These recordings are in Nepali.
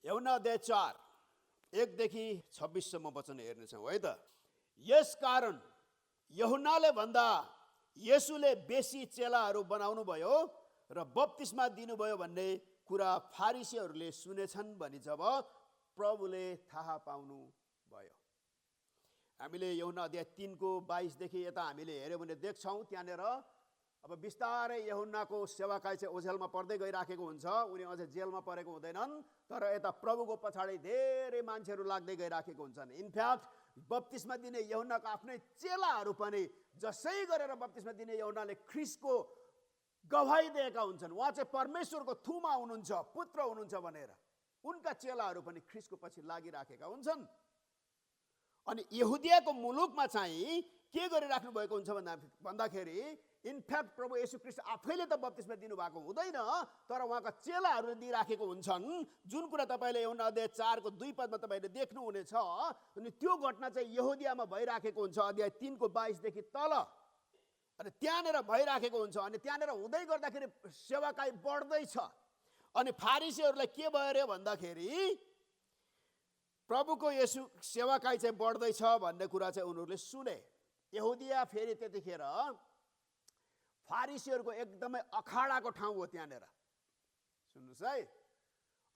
यूहन्ना अध्याय 4 1 देखि 26 सम्म वचन हेर्नेछौँ है त। यस कारण यूहन्नाले भन्दा येशूले बेसी चेलाहरू बनाउनु भयो र बप्तिस्मा दिनुभयो भन्ने कुरा फारिसीहरूले सुनेछन् भनी जब प्रभुले थाहा पाउनु भयो। हामीले यूहन्ना अध्याय 3 को 22 देखि यता हामीले हेर्यौँ भने देख्छौँ त्यहाँनिर अब बिस्तारै यूहन्नाको सेवाकाई चाहिँ ओझेलमा पर्दै गइराखेको हुन्छ। उनी अझै जेलमा परेको हुँदैनन्, तर यता प्रभुको पछाडि धेरै मान्छेहरू लाग्दै गइराखेको हुन्छन्। इनफ्याक्ट बप्तिस्मा दिने यूहन्नाको आफ्नै चेलाहरू पनि जसै गरेर बप्तिस्मा दिने यूहन्नाले ख्रीष्टको गवाही दिएका हुन्छन्, उहाँ चाहिँ परमेश्वरको थुमा हुनुहुन्छ, पुत्र हुनुहुन्छ भनेर उनका चेलाहरू पनि ख्रीष्टको पछि लागिराखेका हुन्छन्। अनि यहुदियाको मुलुकमा चाहिँ के गरिराख्नु भएको हुन्छ भन्दाखेरि इनफ्याक्ट प्रभु येशू ख्रीष्ट आफैले त बप्तिस्मा दिनुभएको हुँदैन, तर उहाँका चेलाहरूले दिइराखेको हुन्छन्। जुन कुरा तपाईँले यूहन्ना अध्याय 4 को 2 पदमा तपाईँले देख्नुहुनेछ, अनि त्यो घटना चाहिँ यहुदियामा भइराखेको हुन्छ अध्याय 3 को 22 देखि तल। अनि त्यहाँनिर भइराखेको हुन्छ। अनि त्यहाँनिर हुँदै गर्दाखेरि सेवाकाई बढ्दैछ। अनि फारिसीहरूलाई के भयो रे भन्दाखेरि प्रभुको येशू सेवाकाई चाहिँ बढ्दैछ भन्ने कुरा चाहिँ उनीहरूले सुने। यहुदिया फेरि त्यतिखेर फारिसीहरूको एकदमै अखाडाको ठाउँ हो त्यहाँनिर, सुन्नुहोस् है।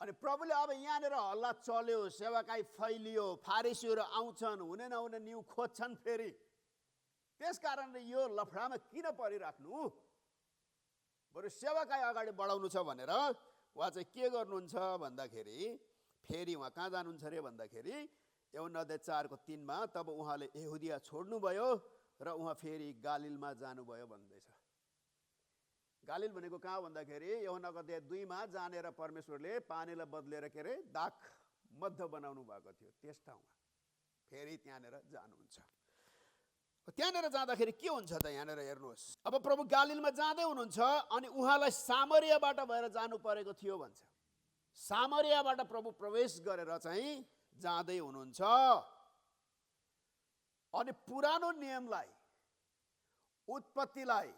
अनि प्रभुले अब यहाँनिर हल्ला चल्यो, सेवाकाई फैलियो, फारिसीहरू आउँछन्, हुने नहुने न्यु खोज्छन् फेरि। त्यस कारणले यो लफडामा किन परिराख्नु, बरु सेवाकाई अगाडि बढाउनु छ भनेर उहाँ चाहिँ के गर्नुहुन्छ भन्दाखेरि फेरि उहाँ कहाँ जानुहुन्छ अरे भन्दाखेरि यूहन्ना अध्याय 4 को 3 मा तब उहाँले यहुदिया छोड्नुभयो र उहाँ फेरि गालिलमा जानुभयो भन्दैछ। गालिल भनेको कहाँ भन्दाखेरि यूहन्नाको अध्याय 2 मा जानेर परमेश्वरले पानीलाई बदलेर के अरे दाख मध्य बनाउनु भएको थियो, त्यस ठाउँमा फेरि त्यहाँनिर जानुहुन्छ। त्यहाँनिर जाँदाखेरि के हुन्छ त यहाँनिर हेर्नुहोस्। अब प्रभु गालिलमा जाँदै हुनुहुन्छ अनि उहाँलाई सामरियाबाट भएर जानु परेको थियो भन्छ। सामरियाबाट प्रभु प्रवेश गरेर चाहिँ जाँदै हुनुहुन्छ। अनि पुरानो नियमलाई, उत्पत्तिलाई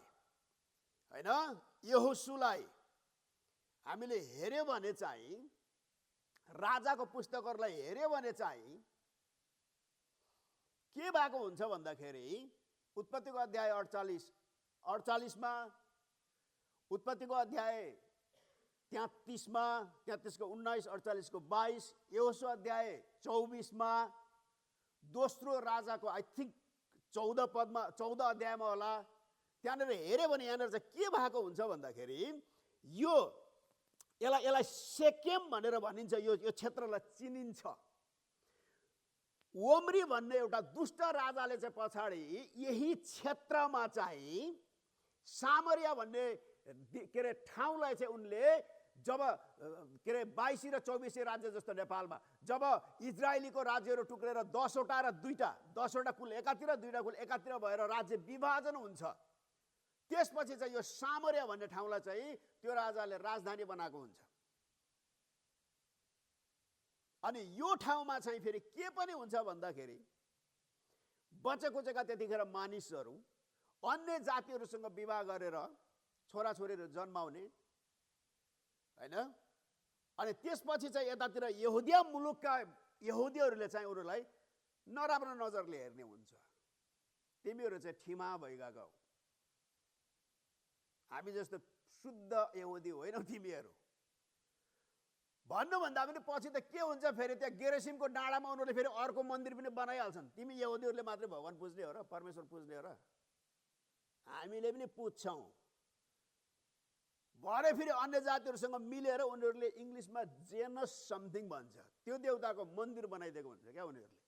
हैन, यहोशूलाई हामीले हेर्यो भने चाहिँ, राजाको पुस्तकहरूलाई हेर्यो भने चाहिँ के भएको हुन्छ भन्दाखेरि उत्पत्तिको अध्याय 48 मा, उत्पत्तिको अध्याय 33 मा, 33 को 19, 48 को 22, यहोशू अध्याय 24 मा, दोस्रो राजाको आई थिंक 14 पदमा, 14 अध्यायमा होला, त्यहाँनिर हेर्यो भने यहाँनिर चाहिँ के भएको हुन्छ भन्दाखेरि यो यसलाई सेकेम भनेर भनिन्छ। यो क्षेत्रलाई चिनिन्छ। ओम्री भन्ने एउटा दुष्ट राजाले चाहिँ पछाडि यही क्षेत्रमा चाहिँ सामरिया भन्ने के अरे ठाउँलाई चाहिँ उनले जब के अरे 22 र 24 राज्य जस्तो नेपालमा जब इजरायलीको राज्यहरू टुक्रेर 10 वटा र 2टा, 10 वटा कुल एकातिर, 2टा कुल एकातिर भएर राज्य विभाजन हुन्छ, त्यसपछि चाहिँ यो सामरिया भन्ने ठाउँलाई चाहिँ त्यो राजाले राजधानी बनाएको हुन्छ। अनि यो ठाउँमा चाहिँ फेरि के पनि हुन्छ भन्दाखेरि बचेकुचेका त्यतिखेर मानिसहरू अन्य जातिहरूसँग विवाह गरेर छोराछोरीहरू जन्माउने हैन। अनि त्यसपछि चाहिँ यतातिर यहुदिया मुलुकका यहुदीहरूले चाहिँ उनीहरूलाई नराम्रो नजरले हेर्ने हुन्छ। तिमीहरू चाहिँ ठिमा भइगएको, हामी जस्तो शुद्ध यहुदी होइनौ तिमीहरू भन्नुभन्दा पनि पछि त के हुन्छ फेरि त्यहाँ गेरेसिमको डाँडामा उनीहरूले फेरि अर्को मन्दिर पनि बनाइहाल्छन्। तिमी यहुदीहरूले मात्रै भगवान पुज्ने हो र, परमेश्वर पुज्ने हो र, हामीले पनि पुज्छौँ भरे फेरि अन्य जातिहरूसँग मिलेर उनीहरूले इङ्ग्लिसमा जेनस समथिङ भन्छ, त्यो देवताको मन्दिर बनाइदिएको हुन्छ क्या उनीहरूले।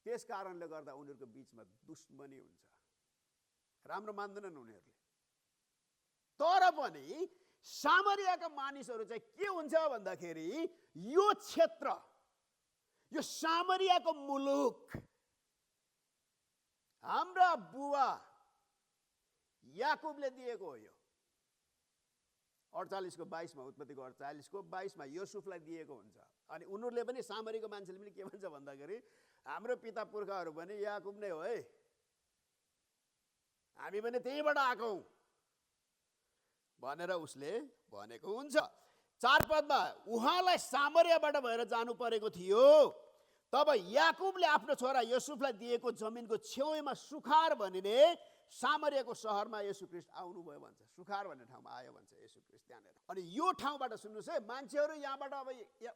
त्यस कारणले गर्दा उनीहरूको बिचमा दुश्मनी हुन्छ, राम्रो मान्दैनन् उनीहरूले। तर पनि सामरियाका मानिसहरू चाहिँ के हुन्छ भन्दाखेरि यो क्षेत्र, यो सामरियाको मुलुक हाम्रा बुवा याकुबले दिएको हो। यो 48 को 22 मा, उत्पत्तिको 48 को 22 मा योसेफलाई दिएको हुन्छ। अनि उनीहरूले पनि सामरीको मान्छेले पनि के भन्छ भन्दाखेरि हाम्रो पिता पुर्खाहरू पनि याकुब नै हो है, हामी पनि त्यहीबाट आएको भनेर उसले भनेको हुन्छ। 4 पदमा उहाँलाई सामरियाबाट भएर जानु परेको थियो। तब याकुबले आफ्नो छोरा युसुफलाई दिएको जमिनको छेउमा सुखार भनिने सामरियाको सहरमा येशू ख्रीष्ट आउनुभयो भन्छ। सुखार भन्ने ठाउँमा आयो भन्छ येशू ख्रीष्ट त्यहाँनिर। अनि यो ठाउँबाट सुन्नुहोस् है, मान्छेहरू यहाँबाट अब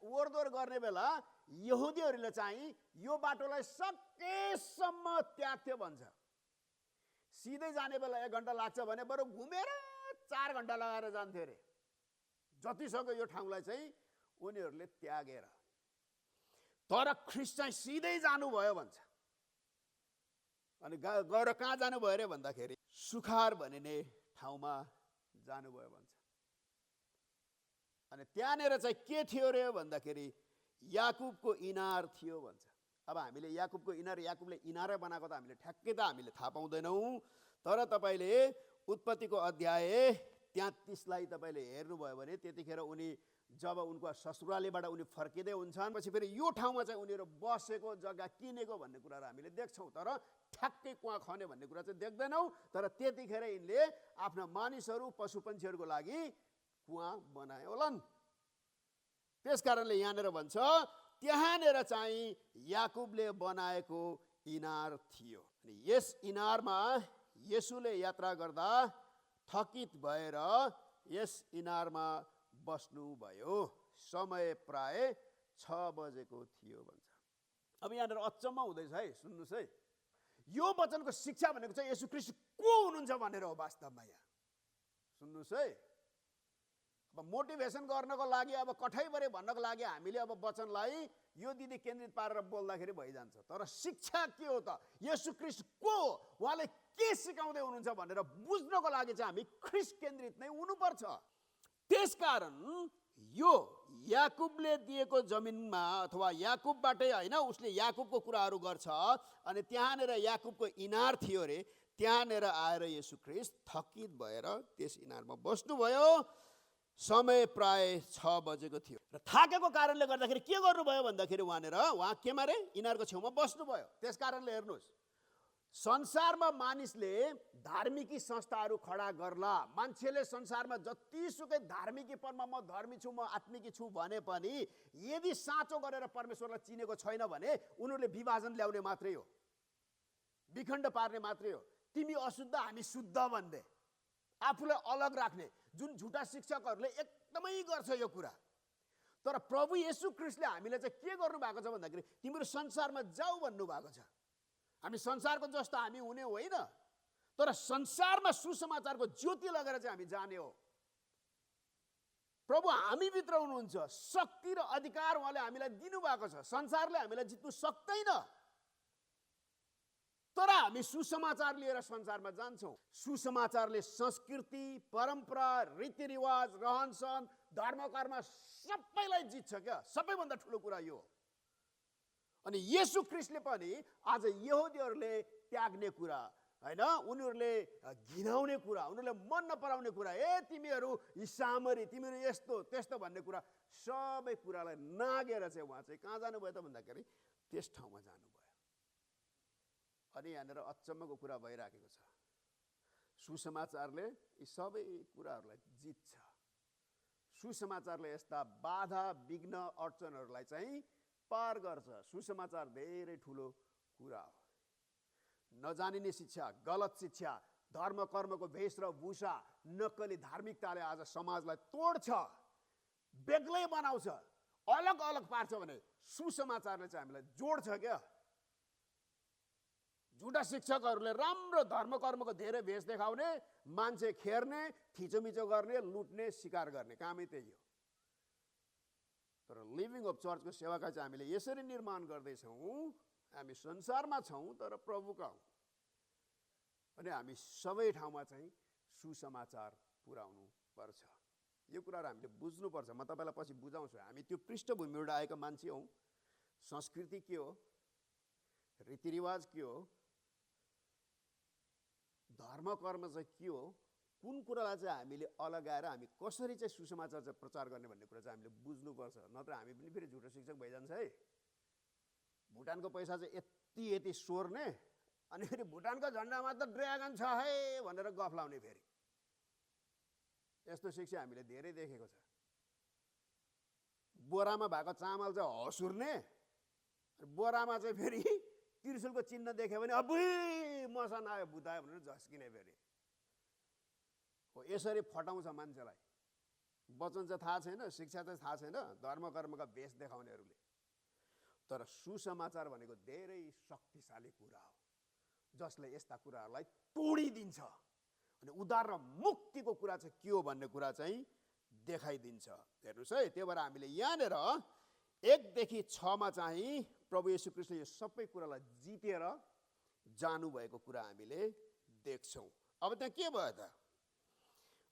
ओहोरदोहोर गर्ने बेला यहुदीहरूले चाहिँ यो बाटोलाई सकेसम्म त्याग्थ्यो भन्छ। सिधै जाने बेला 1 घन्टा लाग्छ भने बरु घुमेर 4 घन्टा लगाएर जान्थ्यो अरे। जतिसक्दो यो ठाउँलाई चाहिँ उनीहरूले त्यागेर। तर ख्रीष्ट चाहिँ सिधै जानुभयो भन्छ। अनि गएर कहाँ जानुभयो अरे भन्दाखेरि सुखार भनिने ठाउँमा जानुभयो भन्छ। अनि त्यहाँनिर चाहिँ के थियो अरे भन्दाखेरि याकुबको इनार थियो भन्छ। अब हामीले याकुबको इनार, याकुबले इनारै बनाएको त हामीले ठ्याक्कै त हामीले थाहा पाउँदैनौँ। तर तपाईँले उत्पत्तिको अध्याय 33लाई तपाईँले हेर्नुभयो भने त्यतिखेर उनी जब उनको ससुरालीबाट उनी फर्किँदै हुन्छन्, पछि फेरि यो ठाउँमा चाहिँ उनीहरू बसेको जग्गा किनेको भन्ने कुराहरू हामीले देख्छौँ। तर ठ्याक्कै कुवा खन्यो भन्ने कुरा चाहिँ देख्दैनौँ। तर त्यतिखेर यिनले आफ्ना मानिसहरू पशुपन्छीहरूको लागि कुवा बनाए होलान्। त्यस कारणले यहाँनिर भन्छ त्यहाँनिर चाहिँ याकुबले बनाएको इनार थियो। अनि यस इनारमा येशूले यात्रा गर्दा थकित भएर यस इनारमा बस्नुभयो। समय प्राय 6 बजेको थियो भन्छ। अब यहाँनिर अचम्म हुँदैछ है, सुन्नुहोस् है। यो वचनको शिक्षा भनेको चाहिँ येशू ख्रीष्ट को हुनुहुन्छ भनेर हो वास्तवमा। यहाँ सुन्नुहोस् है। अब मोटिभेसन गर्नको लागि, अब कठैभरि भन्नको लागि हामीले अब वचनलाई यो दिदी केन्द्रित पारेर बोल्दाखेरि भइजान्छ। तर शिक्षा के हो त? येशू ख्रीष्ट को, उहाँले के सिकाउँदै हुनुहुन्छ भनेर बुझ्नको लागि चाहिँ हामी ख्रीष्ट केन्द्रित नै हुनुपर्छ। त्यसकारण यो याकुबले दिएको जमिनमा अथवा याकुबबाटै होइन, उसले याकुबको कुराहरू गर्छ। अनि त्यहाँनिर याकुबको इनार थियो अरे, त्यहाँनिर आएर येशू ख्रीष्ट थकित भएर त्यस इनारमा बस्नुभयो। समय प्राय 6 बजेको थियो र थाकेको कारणले गर्दाखेरि के गर्नुभयो भन्दाखेरि उहाँ केमा रे इनारको छेउमा बस्नुभयो। त्यस कारणले हेर्नुहोस्, संसारमा मानिसले धार्मिकी संस्थाहरू खडा गर्ला। मान्छेले संसारमा जतिसुकै धार्मिकीपनमा म धर्मी छु, म आत्मिकी छु भने पनि यदि साँचो गरेर परमेश्वरलाई चिनेको छैन भने उनीहरूले विभाजन ल्याउने मात्रै हो, विखण्ड पार्ने मात्रै हो। तिमी अशुद्ध, हामी शुद्ध भन्ने, आफूलाई अलग राख्ने जुन झुटा शिक्षकहरूले एकदमै गर्छ यो कुरा। तर प्रभु येशू ख्रीष्टले हामीलाई चाहिँ के गर्नु भएको छ भन्दाखेरि तिमीहरू संसारमा जाऊ भन्नुभएको छ। हामी संसारको जस्तो हामी हुने होइन, तर संसारमा सुसमाचारको ज्योति लगेर चाहिँ हामी जाने हो। प्रभु हामी भित्र हुनुहुन्छ, शक्ति र अधिकार उहाँले हामीलाई दिनुभएको छ। संसारले हामीलाई जित्नु सक्दैन, तर हामी सुसमाचार लिएर संसारमा जान्छौँ। सुसमाचारले संस्कृति, परम्परा, रीतिरिवाज, रहनसहन, धर्मकर्म सबैलाई जित्छ क्या। सबैभन्दा ठुलो कुरा यो। अनि येशू ख्रीष्टले पनि आज यहुदीहरूले त्याग्ने कुरा होइन, उनीहरूले घिनाउने कुरा, उनीहरूले मन नपराउने कुरा, तिमीहरू यी सामरी, तिमीहरू यस्तो त्यस्तो भन्ने कुरा, सबै कुरालाई नागेर चाहिँ उहाँ चाहिँ कहाँ जानुभयो त भन्दाखेरि त्यस ठाउँमा जानुभयो। अनि यहाँनिर अचम्मको कुरा भइराखेको छ। सुसमाचारले यी सबै कुराहरूलाई जित्छ। सुसमाचारले यस्ता बाधा, विघ्न, अडचनहरूलाई चाहिँ पार गर्छ। सुसमाचार धेरै ठुलो कुरा हो। नजानिने शिक्षा, गलत शिक्षा, धर्म कर्मको भेष र भूषा, नक्कली धार्मिकताले आज समाजलाई तोड्छ, बेग्लै बनाउँछ, अलग अलग पार्छ भने सुसमाचारले चाहिँ हामीलाई जोड्छ क्या। झुटा शिक्षकहरूले राम्रो धर्म कर्मको धेरै भेष देखाउने, मान्छे खेर्ने, थिचोमिचो गर्ने, लुट्ने, शिकार गर्ने कामै त्यही हो। तर लिभिङ अफ चर्चको सेवाका चाहिँ हामीले यसरी निर्माण गर्दैछौँ। हामी संसारमा छौँ तर प्रभुका हौँ। अनि हामी सबै ठाउँमा चाहिँ सुसमाचार पुर्याउनु पर्छ। यो कुराहरू हामीले बुझ्नुपर्छ। म तपाईँलाई पछि बुझाउँछु। हामी त्यो पृष्ठभूमिबाट आएका मान्छे हौँ। संस्कृति के हो, रीतिरिवाज के हो, धर्म कर्म चाहिँ के हो, कुन कुरालाई चाहिँ हामीले अलगाएर हामी कसरी चाहिँ सुसमाचार चाहिँ प्रचार गर्ने भन्ने कुरा चाहिँ हामीले बुझ्नुपर्छ। नत्र हामी पनि फेरि झुटो शिक्षक भइजान्छ है। भुटानको पैसा चाहिँ यति सोर्ने, अनि फेरि भुटानको झन्डामा त ड्रागन छ है भनेर गफ लाउने। फेरि यस्तो शिक्षा हामीले धेरै देखेको छ। बोरामा भएको चामल चाहिँ हँसुर्ने, बोरामा चाहिँ फेरि त्रिशुलको चिन्ह देख्यो भने अबुई मसन आयो भुतायो भनेर झस्किने फेरि हो। यसरी फटाउँछ मान्छेलाई। वचन चाहिँ थाहा छैन, शिक्षा चाहिँ थाहा छैन, धर्म कर्मका भेष देखाउनेहरूले। तर सुसमाचार भनेको धेरै शक्तिशाली कुरा हो, जसले यस्ता कुराहरूलाई तोडिदिन्छ अनि उद्धार र मुक्तिको कुरा चाहिँ के हो भन्ने कुरा चाहिँ देखाइदिन्छ। हेर्नुहोस् है, त्यही भएर हामीले यहाँनिर 1देखि 6मा चाहिँ प्रभु येशू ख्रीष्टले यो सबै कुरालाई जितेर जानुभएको कुरा हामीले देख्छौँ। अब त्यहाँ के भयो त?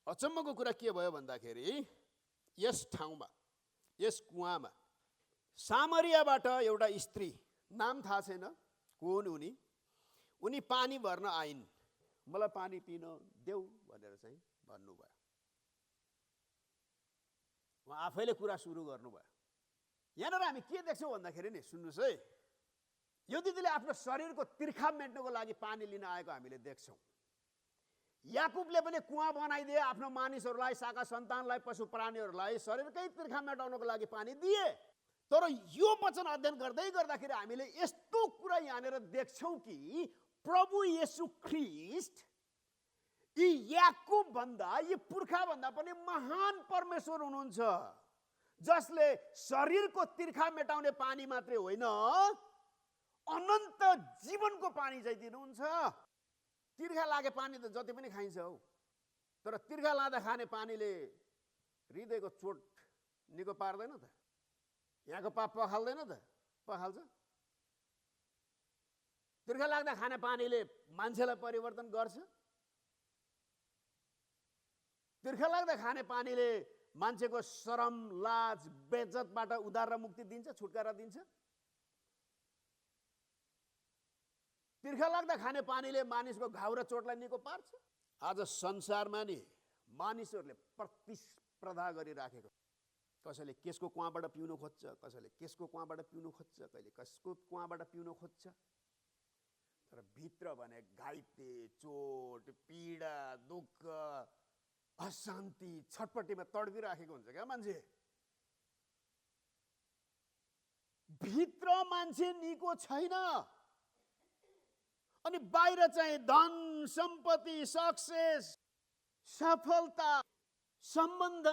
अचम्मको कुरा के भयो भन्दाखेरि यस ठाउँमा, यस कुवामा सामरियाबाट एउटा स्त्री, नाम थाहा छैन कोन उनी पानी भर्न आइन्। मलाई पानी पिन देऊ भनेर चाहिँ भन्नुभयो। उहाँ आफैले कुरा सुरु गर्नुभयो। यहाँनिर हामी के देख्छौँ भन्दाखेरि नि, सुन्नुहोस् है, यो दिदीले आफ्नो शरीरको तिर्खा मेट्नको लागि पानी लिन आएको हामीले देख्छौँ। याकुबले पनि कुवा बनाइदिए आफ्नो मानिसहरूलाई, शाखा सन्तानलाई, पशु प्राणीहरूलाई शरीरकै तिर्खा मेटाउनको लागि पानी दिए। तर यो वचन अध्ययन गर्दै गर्दाखेरि हामीले यस्तो कुरा यहाँनिर देख्छौँ कि प्रभु येशू ख्रीष्ट यी याकुब भन्दा, यी पुर्खा भन्दा पनि महान परमेश्वर हुनुहुन्छ, जसले शरीरको तिर्खा मेटाउने पानी मात्रै होइन, अनन्त जीवनको पानी चाहिँ दिनुहुन्छ। तिर्खा लागे पानी त जति पनि खाइन्छ हौ, तर तिर्खा लाँदा खाने पानीले हृदयको चोट निको पार्दैन त? यहाँको पाप पखाल्दैन त? पखाल्छ? तिर्खा लाग्दा खाने पानीले मान्छेलाई परिवर्तन गर्छ? तिर्खा लाग्दा खाने पानीले मान्छेको शरम, लाज, बेइज्जतबाट उद्धार र मुक्ति दिन्छ, छुटकारा दिन्छ? तिर्खा लाग्दा खाने पानीले मानिसको घाउ र चोटलाई निको पार्छ? आज संसारमा नि मानिसहरूले प्रतिस्पर्धा गरिराखेको, कसैले केसको कुवाबाट पिउनु खोज्छ, कसैले केसको कुवाबाट पिउनु खोज्छ, कहिले कसको कुवाबाट पिउनु खोज्छ। तर भित्र भने घाइते, चोट, पीडा, दुःख, अशान्ति, छटपट्टिमा तडपिराखेको हुन्छ क्या मान्छे। भित्र मान्छे निको छैन। अनि बाहिर चाहिँ धन, सम्पत्ति, सक्सेस, सफलता, सम्बन्ध,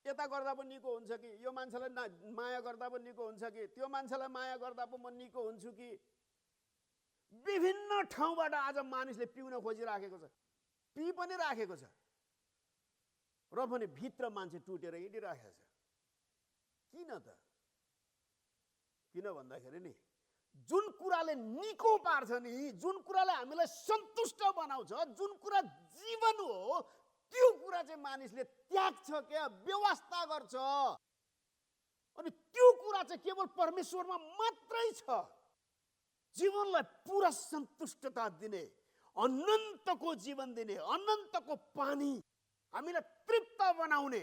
यता गर्दा पनि निको हुन्छ कि, यो मान्छेलाई माया गर्दा पनि निको हुन्छ कि, त्यो मान्छेलाई माया गर्दा पनि म निको हुन्छु कि, विभिन्न ठाउँबाट आज मानिसले पिउन खोजिराखेको छ, पि पनि राखेको छ, र पनि भित्र मान्छे टुटेर हिँडिराखेको छ। किन त? किन भन्दाखेरि नि, जुन कुराले निको पार्छ नि, जुन कुराले हामीलाई सन्तुष्ट बनाउँछ, जुन कुरा जीवन हो, त्यो कुरा चाहिँ मानिसले त्याग्छ क्या, व्यवस्था गर्छ। अनि त्यो कुरा चाहिँ केवल परमेश्वरमा मात्रै छ। जीवनलाई पुरा सन्तुष्टता दिने, अनन्तको जीवन दिने, अनन्तको पानी हामीलाई तृप्त बनाउने,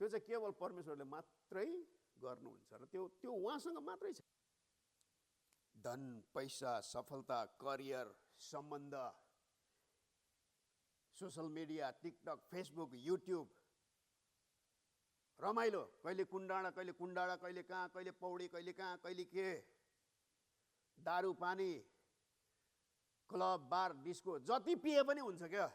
त्यो चाहिँ केवल परमेश्वरले मात्रै गर्नुहुन्छ र त्यो उहाँसँग मात्रै छ। धन, पैसा, सफलता, करियर, सम्बन्ध, social media, TikTok, Facebook, YouTube, रमाइलो, कहिले कुण्डाँडा, कहिले कुण्डाडा, कहिले कहाँ, कहिले पौडी, कहिले कहाँ, कहिले के, दारू, पानी, क्लब, बार, डिस्को, जति पिए पनि हुन्छ क्या।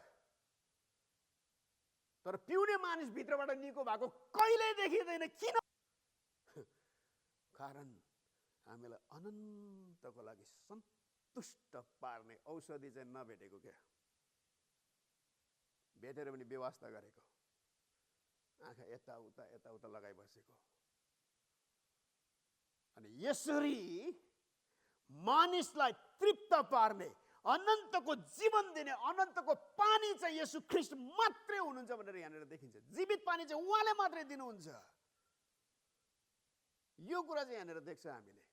तर पिउने मानिस भित्रबाट निको भएको कहिल्यै देखिँदैन। किन? कारण हामीलाई अनन्तको लागि सन्तुष्ट पार्ने औषधि चाहिँ नभेटेको क्या। भेटेर पनि व्यवस्था गरेको, आँखा यताउता लगाइबसेको। अनि यसरी मानिसलाई तृप्त पार्ने, अनन्तको जीवन दिने, अनन्तको पानी चाहिँ येशू ख्रीष्ट मात्रै हुनुहुन्छ भनेर यहाँनिर देखिन्छ। जीवित पानी चाहिँ उहाँले मात्रै दिनुहुन्छ। यो कुरा चाहिँ यहाँनिर देख्छ हामीले।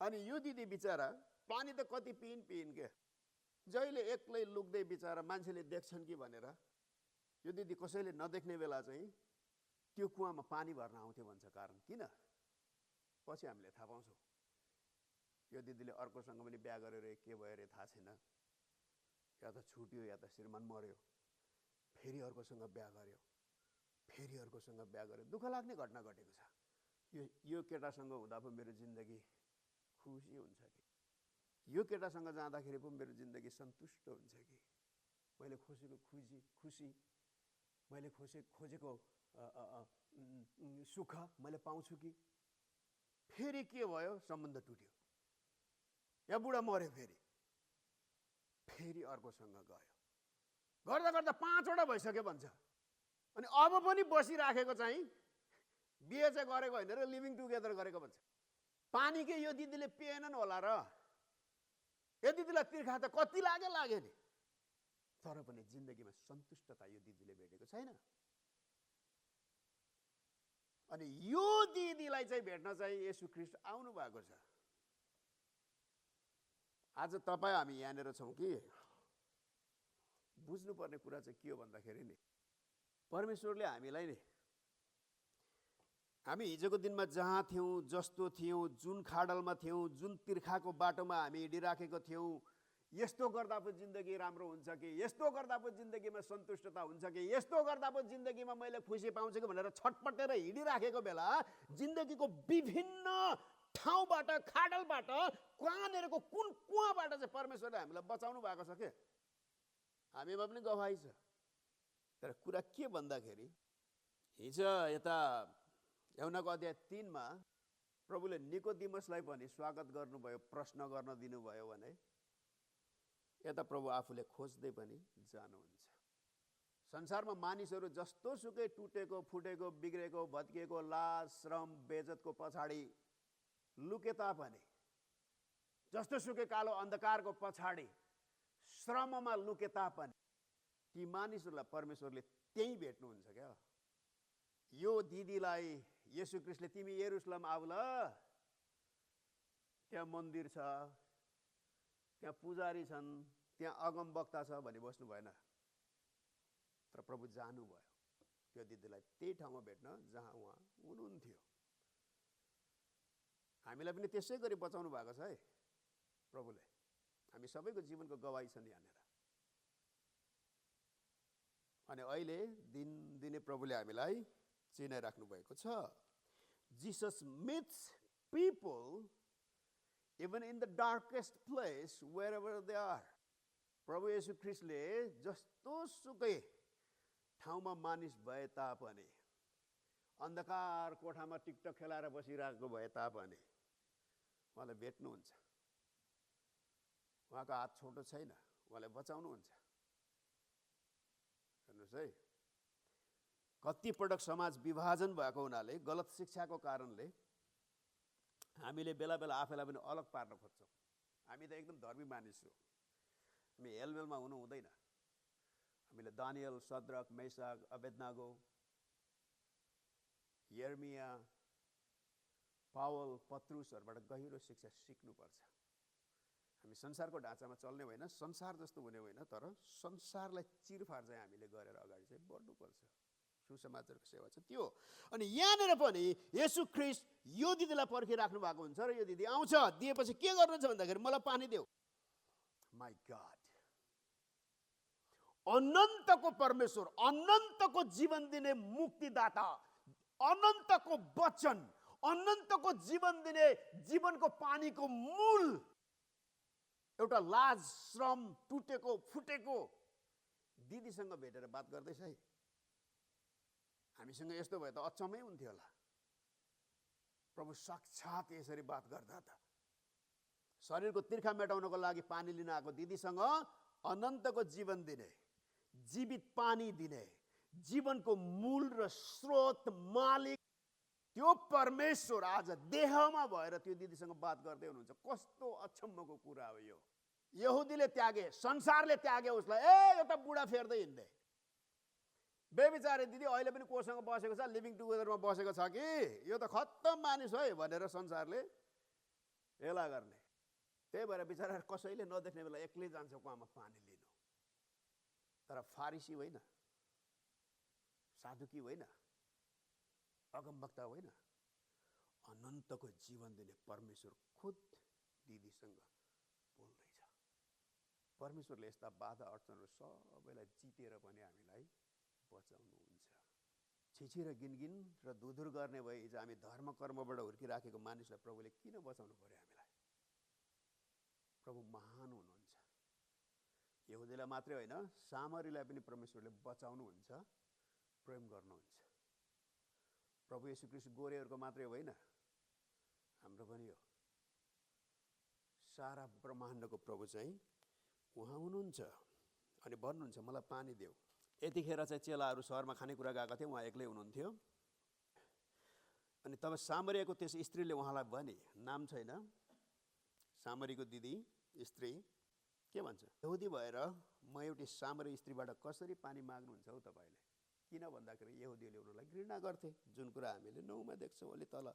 अनि यो दिदी बिचारा पानी त कति पिइन् के, जहिले एक्लै लुक्दै बिचारा मान्छेले देख्छन् कि भनेर यो दिदी कसैले नदेख्ने बेला चाहिँ त्यो कुवामा पानी भर्न आउँथ्यो भन्छ। कारण किन? पछि हामीले थाहा पाउँछौँ। यो दिदीले अर्कोसँग पनि बिहा गरेर के भयो अरे थाहा छैन, या त छुट्यो या त श्रीमान मर्यो, फेरि अर्कोसँग बिहा गर्यो, फेरि अर्कोसँग बिहा गर्यो। दुःख लाग्ने घटना घटेको छ। यो केटासँग हुँदा पो मेरो जिन्दगी खुसी हुन्छ कि, यो केटासँग जाँदाखेरि पो मेरो जिन्दगी सन्तुष्ट हुन्छ कि, मैले खुसी मैले खोजेको सुख मैले पाउँछु कि। फेरि के भयो, सम्बन्ध टुट्यो, या बुढा मर्यो, फेरि अर्कोसँग गयो, गर्दा गर्दा 5 वटा भइसक्यो भन्छ। अनि अब पनि बसिराखेको चाहिँ बिहे चाहिँ गरेको होइन र लिभिङ टुगेदर गरेको भन्छ। पानी के यो दिदीले पिएनन् होला र, यो दिदीलाई तिर्खा त कति लाग्यो नि, तर पनि जिन्दगीमा सन्तुष्टता यो दिदीले भेटेको छैन। अनि यो दिदीलाई चाहिँ भेट्न चाहिँ येशू ख्रीष्ट आउनु भएको छ। आज तपाईँ हामी यहाँनिर छौँ कि बुझ्नुपर्ने कुरा चाहिँ के हो भन्दाखेरि नि, परमेश्वरले हामीलाई नि, हामी हिजोको दिनमा जहाँ थियौँ, जस्तो थियौँ, जुन खाडलमा थियौँ, जुन तिर्खाको बाटोमा हामी हिँडिराखेको थियौँ, यस्तो गर्दा पो जिन्दगी राम्रो हुन्छ कि, यस्तो गर्दा पो जिन्दगीमा सन्तुष्टता हुन्छ कि, यस्तो गर्दा पो जिन्दगीमा मैले खुसी पाउँछु कि भनेर छटपटेर हिँडिराखेको बेला जिन्दगीको विभिन्न ठाउँबाट, खाडलबाट, कहाँनिरको कुन कुवाबाट चाहिँ परमेश्वरले हामीलाई बचाउनु भएको छ के, हामीमा पनि गवाही छ। तर कुरा के भन्दाखेरि, हिजो यता यूहन्नाको अध्याय 3 मा प्रभुले निकोदिमसलाई पनि स्वागत गर्नुभयो, प्रश्न गर्न दिनुभयो भने यता प्रभु आफूले खोज्दै पनि जानुहुन्छ। संसारमा मानिसहरू जस्तो सुकै टुटेको, फुटेको, बिग्रेको, भत्किएको, लाज, श्रम, बेइज्जतको पछाडि लुके तापनि, जस्तो सुकै कालो अन्धकारको पछाडि श्रममा लुके तापनि, ती मानिसहरूलाई परमेश्वरले त्यही भेट्नुहुन्छ क्या। यो दिदीलाई येशू ख्रीष्टले तिमी यरुशलेम आऊ ल, त्यहाँ मन्दिर छ, त्यहाँ पुजारी छन्, त्यहाँ अगमवक्ता छ भनी बस्नु भएन। तर प्रभु जानुभयो त्यो दिदीलाई त्यही ठाउँमा भेट्न जहाँ उहाँ हुनुहुन्थ्यो। हामीलाई पनि त्यसै गरी बचाउनु भएको छ है प्रभुले। हामी सबैको जीवनको गवाही छन् यहाँनिर। अनि अहिले दिनदिनै प्रभुले हामीलाई चिनाइराख्नु भएको छ। Jesus meets people even in the darkest place wherever they are. प्रभु येशू ख्रीष्टले जस्तो सुकै ठाउँमा मानिस भए तापनि, अन्धकार कोठामा टिकटक खेलाएर बसिरहेको भए तापनि उहाँलाई भेट्नुहुन्छ। उहाँको हात छोटो छैन, उहाँलाई बचाउनुहुन्छ। हेर्नुहोस् है, कतिपटक समाज विभाजन भएको हुनाले, गलत शिक्षाको कारणले हामीले बेला बेला आफैलाई पनि अलग पार्न खोज्छौँ। हामी त एकदम धर्मी मानिस हो, हामी हेलमेलमा हुनु हुँदैन। हामीले दानियल, सद्रक, मेसाक, अबेदनागो, यर्मिया, पावल, पत्रुसहरूबाट गहिरो शिक्षा सिक्नुपर्छ। हामी संसारको ढाँचामा चल्ने होइन, संसार जस्तो हुने होइन, तर संसारलाई चिरफार चाहिँ हामीले गरेर अगाडि चाहिँ बढ्नुपर्छ। सुसमाचारको सेवा छ त्यो। अनि यहाँनिर पनि येशू ख्रीष्ट यो दिदीलाई पर्खिराख्नु भएको हुन्छ र यो दिदी आउँछ। दिएपछि के गर्नुहुन्छ भन्दाखेरि मलाई पानी देऊ। माई गॉड, अनन्तको परमेश्वर, अनन्तको जीवन दिने मुक्तिदाता, अनन्तको वचन, अनन्तको जीवन दिने जीवनको पानीको मूल एउटा लाज, श्रम, टुटेको फुटेको दिदीसँग भेटेर बात गर्दैछ है। हामीसँग यस्तो भए त अचम्मै हुन्थ्यो होला। प्रभु साक्षात यसरी बात गर्दा त शरीरको तिर्खा मेटाउनको लागि पानी लिन आएको दिदीसँग अनन्तको जीवन दिने, जीवित पानी दिने, जीवनको मूल र स्रोत मालिक त्यो परमेश्वर आज देहमा भएर त्यो दिदीसँग बात गर्दै हुनुहुन्छ। कस्तो अचम्मको कुरा हो यो। यहुदीले त्यागे, संसारले त्यागे उसलाई। यो त बुढा फेर्दै हिँड्दै, बेबिचारे दिदी अहिले पनि कोसँग बसेको छ, लिभिङ टुगेदरमा बसेको छ कि, यो त खत्तम मानिस है भनेर संसारले हेला गर्ने। त्यही भएर बिचारा कसैले नदेख्ने बेला एक्लै जान्छ कुवामा पानी लिनु। तर फारिसी होइन, साधुकी होइन, अगमवक्ता होइन, अनन्तको जीवन दिने परमेश्वर खुद दिदीसँग बोल्दैछ। परमेश्वरले यस्ता बाधा अडचनहरू सबैलाई जितेर पनि हामीलाई बचाउनुहुन्छ। छिछि र गिनगिन र दुधुर गर्ने भए हिजो हामी धर्म कर्मबाट हुर्किराखेको मानिसलाई प्रभुले किन बचाउनु पर्यो हामीलाई? प्रभु महान हुनुहुन्छ। यहुदीलाई मात्रै होइन, सामरीलाई पनि परमेश्वरले बचाउनुहुन्छ, प्रेम गर्नुहुन्छ। प्रभु येशू ख्रीष्ट गोरेहरूको मात्रै होइन, हाम्रो पनि हो। सारा ब्रह्माण्डको प्रभु चाहिँ उहाँ हुनुहुन्छ। अनि भन्नुहुन्छ मलाई पानी देऊ। यतिखेर चाहिँ चेलाहरू सहरमा खानेकुरा गएका थिए, उहाँ एक्लै हुनुहुन्थ्यो। अनि तब सामरियाको त्यस स्त्रीले उहाँलाई भने, नाम छैन, सामरीको दिदी स्त्री के भन्छ, यहुदी भएर म एउटी सामरी स्त्रीबाट कसरी पानी माग्नुहुन्छ हौ तपाईँले? किन भन्दाखेरि यहुदीहरूले उनीहरूलाई घृणा गर्थे, जुन कुरा हामीले 9मा देख्छौँ अलि तल।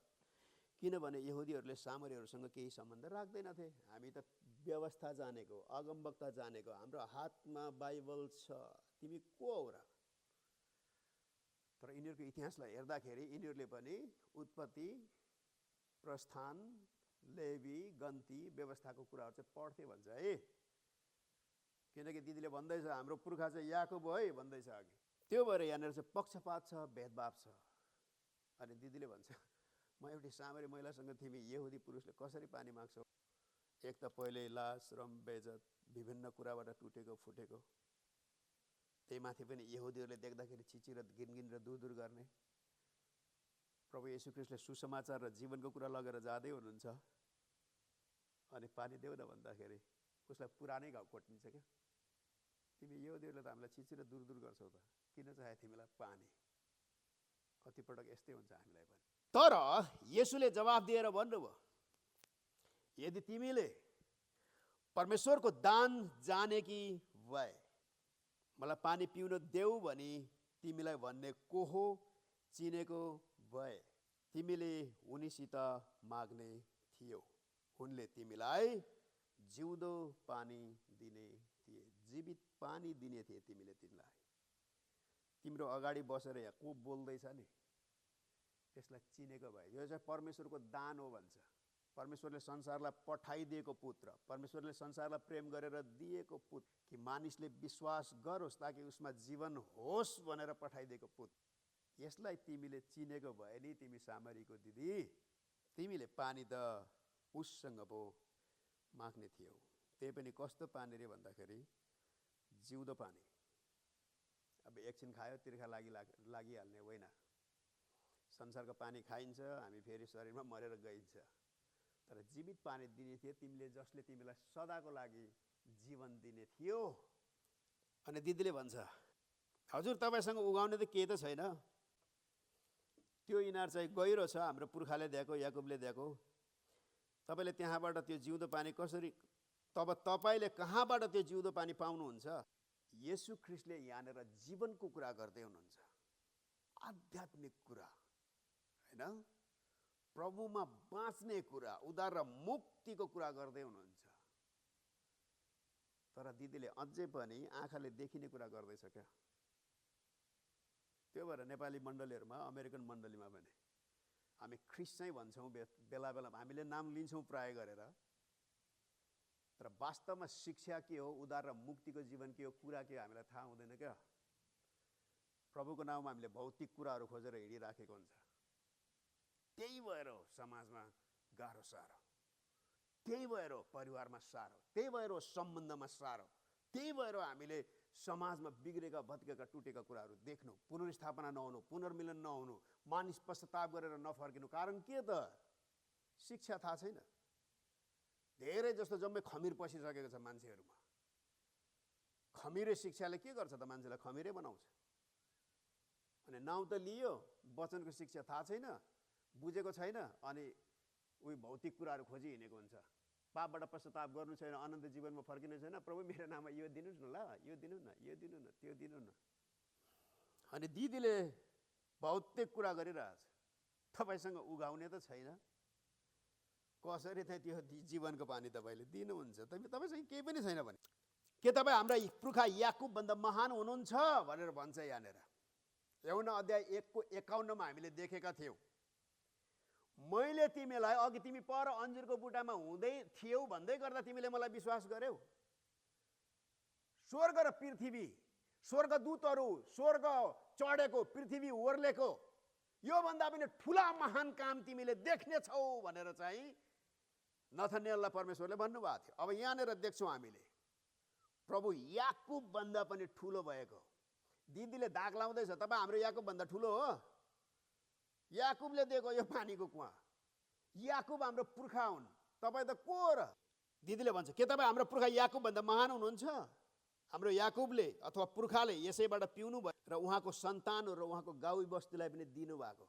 किनभने यहुदीहरूले सामरीहरूसँग केही सम्बन्ध राख्दैनथे। हामी त व्यवस्था जानेको, अगमवक्ता जानेको, हाम्रो हातमा बाइबल छ, तिमी को हौ र? तर यिनीहरूको इतिहासलाई हेर्दाखेरि यिनीहरूले पनि उत्पत्ति, प्रस्थान, लेवी, गन्ती, व्यवस्थाको कुराहरू चाहिँ पढ्थे भन्छ है। किनकि दिदीले भन्दैछ हाम्रो पुर्खा चाहिँ याकुब हो है भन्दैछ अघि। त्यो भएर यहाँनिर चाहिँ पक्षपात छ, भेदभाव छ। अनि दिदीले भन्छ म एउटी सामरी महिलासँग तिमी यहुदी पुरुषले कसरी पानी माग्छौ? एक त पहिले लाज, रम, बेइज्जत, विभिन्न कुराबाट टुटेको फुटेको, त्यही माथि पनि यहुदीहरूले देख्दाखेरि छिछि र गिनगिन र दुधुर गर्ने। प्रभु येशू ख्रीष्टले सुसमाचार र जीवनको कुरा लगेर जाँदै हुनुहुन्छ। अनि पानी देऊ न भन्दाखेरि उसलाई पुरानै घाउ कोटिन्छ क्या। तिमी यहुदीहरूले त हामीलाई छिछि र दुर गर्छौ त, किन चाहे तिमीलाई पानी? कतिपटक यस्तै हुन्छ हामीलाई पनि। तर येशूले जवाफ दिएर भन्नुभयो, यदि तिमीले परमेश्वरको दान जानेकी भए मलाई पानी पिउन देऊ भनी तिमीलाई भन्ने को हो चिनेको भए तिमीले उनीसित माग्ने थियौ, उनले तिमीलाई जिउँदो पानी दिने थिए, जीवित पानी दिने थिए तिमीले तिनलाई। तिम्रो अगाडि बसेर यहाँ को बोल्दैछ नि त्यसलाई चिनेको भए, यो चाहिँ परमेश्वरको दान हो भन्छ। परमेश्वरले संसारलाई पठाइदिएको पुत्र, परमेश्वरले संसारलाई प्रेम गरेर दिएको पुत्र, कि मानिसले विश्वास गरोस् ताकि उसमा जीवन होस् भनेर पठाइदिएको पुत्र। यसलाई तिमीले चिनेको भए नि तिमी सामरीको दिदी, तिमीले पानी त उससँग पो माग्ने थियौ। त्यही पनि कस्तो पानी रे भन्दाखेरि जिउँदो पानी। अब एकछिन खायो तिर्खा लागिहाल्ने होइन। संसारको पानी खाइन्छ, हामी फेरि शरीरमा मरेर गइन्छ। तर जीवित पानी दिने थिए तिमीले, जसले तिमीलाई सदाको लागि जीवन दिने थियो। अनि दिदीले भन्छ हजुर तपाईँसँग उगाउने त केही त छैन, त्यो इनार चाहिँ गहिरो छ, हाम्रो पुर्खाले दिएको, याकुबले दिएको। तपाईँले त्यहाँबाट त्यो जिउँदो पानी कसरी, तब तपाईँले कहाँबाट त्यो जिउँदो पानी पाउनुहुन्छ? येशू ख्रीष्टले यहाँनिर जीवनको कुरा गर्दै हुनुहुन्छ, आध्यात्मिक कुरा होइन, प्रभुमा बाँच्ने कुरा, उद्धार र मुक्तिको कुरा गर्दै हुनुहुन्छ। तर दिदीले अझै पनि आँखाले देखिने कुरा गर्दैछ क्या। त्यो भएर नेपाली मण्डलीहरूमा, अमेरिकन मण्डलीमा पनि हामी ख्रिस्ट चाहिँ भन्छौँ बेला बेलामा, हामीले नाम लिन्छौँ प्राय गरेर। तर वास्तवमा शिक्षा के हो, उद्धार र मुक्तिको जीवन के हो, कुरा के हो हामीलाई थाहा हुँदैन क्या। प्रभुको नाममा हामीले भौतिक कुराहरू खोजेर हिँडिराखेको हुन्छ। त्यही भएर हो समाजमा गाह्रो साह्रो, त्यही भएर हो परिवारमा साह्रो, त्यही भएर हो सम्बन्धमा साह्रो, त्यही भएर हामीले समाजमा बिग्रेका भत्केका टुटेका कुराहरू देख्नु, पुनर्स्थापना नहुनु, पुनर्मिलन नहुनु, मानिस पश्चाताप गरेर नफर्किनु। कारण के त? शिक्षा थाहा छैन। धेरै जस्तो जम्मै खमिर पसिसकेको छ मान्छेहरूमा। खमिरे शिक्षाले के गर्छ त? मान्छेलाई खमिरै बनाउँछ। अनि नाउँ त लियो, वचनको शिक्षा थाहा छैन, बुझेको छैन, अनि उही भौतिक कुराहरू खोजी हिँडेको हुन्छ। पापबाट पश्चाताप गर्नु छैन, अनन्त जीवनमा फर्किनु छैन, प्रभु मेरो नाममा यो दिनुहोस् न, ल यो दिनु न, यो दिनु न, त्यो दिनु न। अनि दिदीले भौतिक कुरा गरिरहेछ, तपाईँसँग उगाउने त छैन, कसरी चाहिँ त्यो जीवनको पानी तपाईँले दिनुहुन्छ? तपाईँसँग केही पनि छैन भने के तपाईँ हाम्रा पुर्खा याकुबभन्दा महान हुनुहुन्छ भनेर भन्छ यहाँनिर। यूहन्ना अध्याय 1को 51मा हामीले देखेका थियौँ, मैले तिमीलाई अघि तिमी पर अन्जिरको बुटामा हुँदै थियौ भन्दै गर्दा तिमीले मलाई विश्वास गर्यौ। स्वर्ग र पृथ्वी, स्वर्गदूतहरू, स्वर्ग चढेको, पृथ्वी ओर्लेको, योभन्दा पनि ठुला महान काम तिमीले देख्नेछौ भनेर चाहिँ नथानिएललाई परमेश्वरले भन्नुभएको थियो। अब यहाँनिर देख्छौँ हामीले प्रभु याकुब भन्दा पनि ठुलो भएको। दिदीले दाग लाउँदैछ, तपाईँ हाम्रो याकुब भन्दा ठुलो हो? याकुबले दिएको यो पानीको कुवा, याकुब हाम्रो पुर्खा हुन्, तपाईँ त को हो र? दिदीले भन्छ के तपाईँ हाम्रो पुर्खा याकुब भन्दा महान हुनुहुन्छ? हाम्रो याकुबले अथवा पुर्खाले यसैबाट पिउनु भयो र उहाँको सन्तानहरू र उहाँको गाउँ बस्तीलाई पनि दिनुभएको।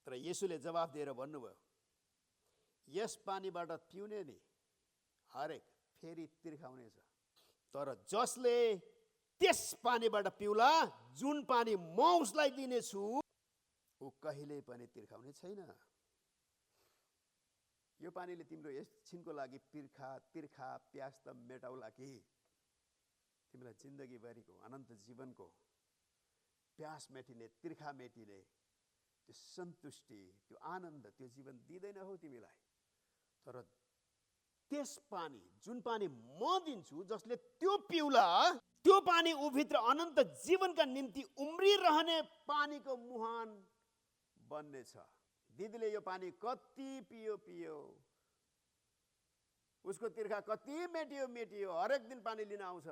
तर येशूले जवाफ दिएर भन्नुभयो, यस पानीबाट पिउने नि हरेक फेरि तिर्खाउनेछ, तर जसले त्यस पानीबाट पिउला जुन पानी म उसलाई दिनेछु ऊ कहिल्यै पनि तिर्खाउने छैन। यो पानीले तिम्रो एकछिनको लागि तिर्खा प्यास त मेटाउला कि तिमीलाई जिन्दगीभरिको अनन्त जीवनको प्यास मेटिने, तिर्खा मेटिने त्यो सन्तुष्टि, त्यो आनन्द, त्यो जीवन दिँदैन हो तिमीलाई। तर त्यस पानी, जुन पानी म दिन्छु, जसले त्यो पिउला त्यो पानी उभित्र अनन्त जीवनका निम्ति उम्रिरहने पानीको मुहान बन्नेछ। दिदीले यो पानी कति पियो, उसको तिर्खा कति मेटियो, हरेक दिन पानी लिन आउँछ,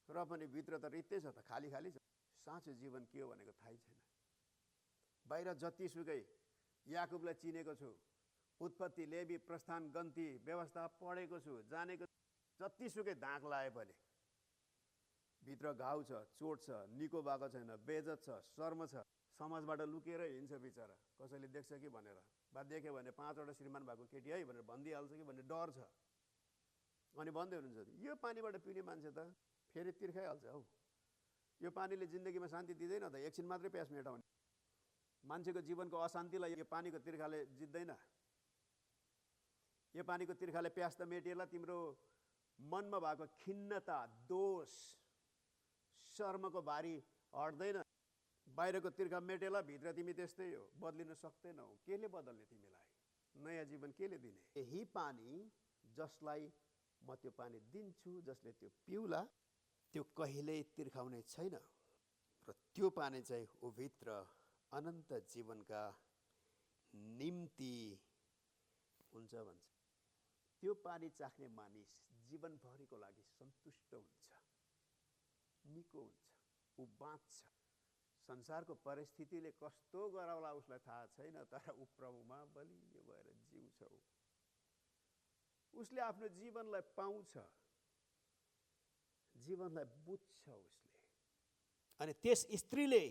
र पनि भित्र त रित्तै छ त, खाली छ। साँचो जीवन के हो भनेको थाहै छैन। बाहिर जतिसुकै याकुबलाई चिनेको छु, उत्पत्ति, लेवी, प्रस्थान, गन्ती, व्यवस्था पढेको छु, जानेको, जतिसुकै दाग लाए पनि भित्र घाउ छ, चोट छ, निको भएको छैन, बेइज्जत छ, शर्म छ, समाजबाट लुकेर हिँड्छ बिचरा। कसैले देख्छ कि भनेर, बा देख्यो भने 5वटा श्रीमान भएको केटी है भनेर भनिदिइहाल्छ कि भन्ने डर छ। अनि भन्दै हुनुहुन्छ यो पानीबाट पिउने मान्छे त फेरि तिर्खाइहाल्छ हौ। यो पानीले जिन्दगीमा शान्ति दिँदैन त, एकछिन मात्रै प्यास मेटाउने। मान्छेको जीवनको अशान्तिलाई यो पानीको तिर्खाले जित्दैन। यो पानीको तिर्खाले प्यास त मेटिएला, तिम्रो मनमा भएको खिन्नता, दोष, शर्मको भारी हट्दैन। बाहिरको तिर्खा मेटेला, भित्र तिमी त्यस्तै हो, बदलिन सक्दैनौ। केले बदल्ने तिमीलाई? नयाँ जीवन केले दिने? यही पानी जसलाई म त्यो पानी दिन्छु, जसले त्यो पिउला त्यो कहिल्यै तिर्खाउने छैन, र त्यो पानी चाहिँ उभित्र अनन्त जीवनका निम्ति हुन्छ भन्छ। त्यो पानी चाख्ने मानिस जीवनभरिको लागि सन्तुष्ट हुन्छ, निको हुन्छ, ऊ बाँच्छ। संसारको परिस्थितिले कस्तो गराउला उसलाई थाहा छैन, तर ऊ प्रभुमा बलियो भएर जिउँछ। उसले आफ्नो जीवनलाई पाउँछ, जीवनलाई बुझ्छ उसले। अनि त्यस स्त्रीले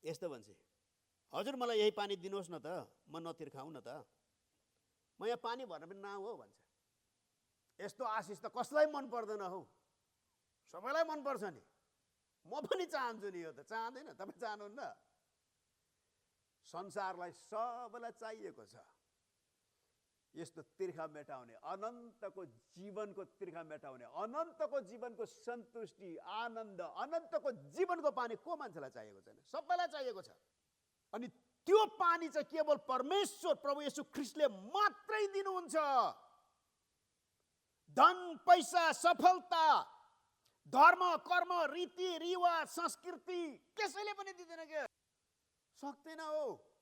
यस्तो भन्छ, हजुर मलाई यही पानी दिनुहोस् न त, म नतिर्खाउँ न त, म यहाँ पानी भर्न पनि नआऊ हो भन्छ। यस्तो आशिष त कसलाई मन पर्दैन हौ? सबैलाई मनपर्छ नि। म पनि चाहन्छु नि, यो त चाहँदैन? तपाईँ चाहनुहुन्न? संसारलाई सबैलाई चाहिएको छ यस्तो तिर्खा मेटाउने, अनन्तको जीवनको तिर्खा मेटाउने, अनन्तको जीवनको सन्तुष्टि, आनन्द, अनन्तको जीवनको पानी को मान्छेलाई चाहिएको छैन? सबैलाई चाहिएको छ। अनि त्यो पानी चाहिँ केवल परमेश्वर प्रभु येशू ख्रीष्टले मात्रै दिनुहुन्छ। धन, पैसा, सफलता, धर्म, कर्म, रीति रिवाज, संस्कृति कसैले पनि दिँदैन के, सक्दैन हो।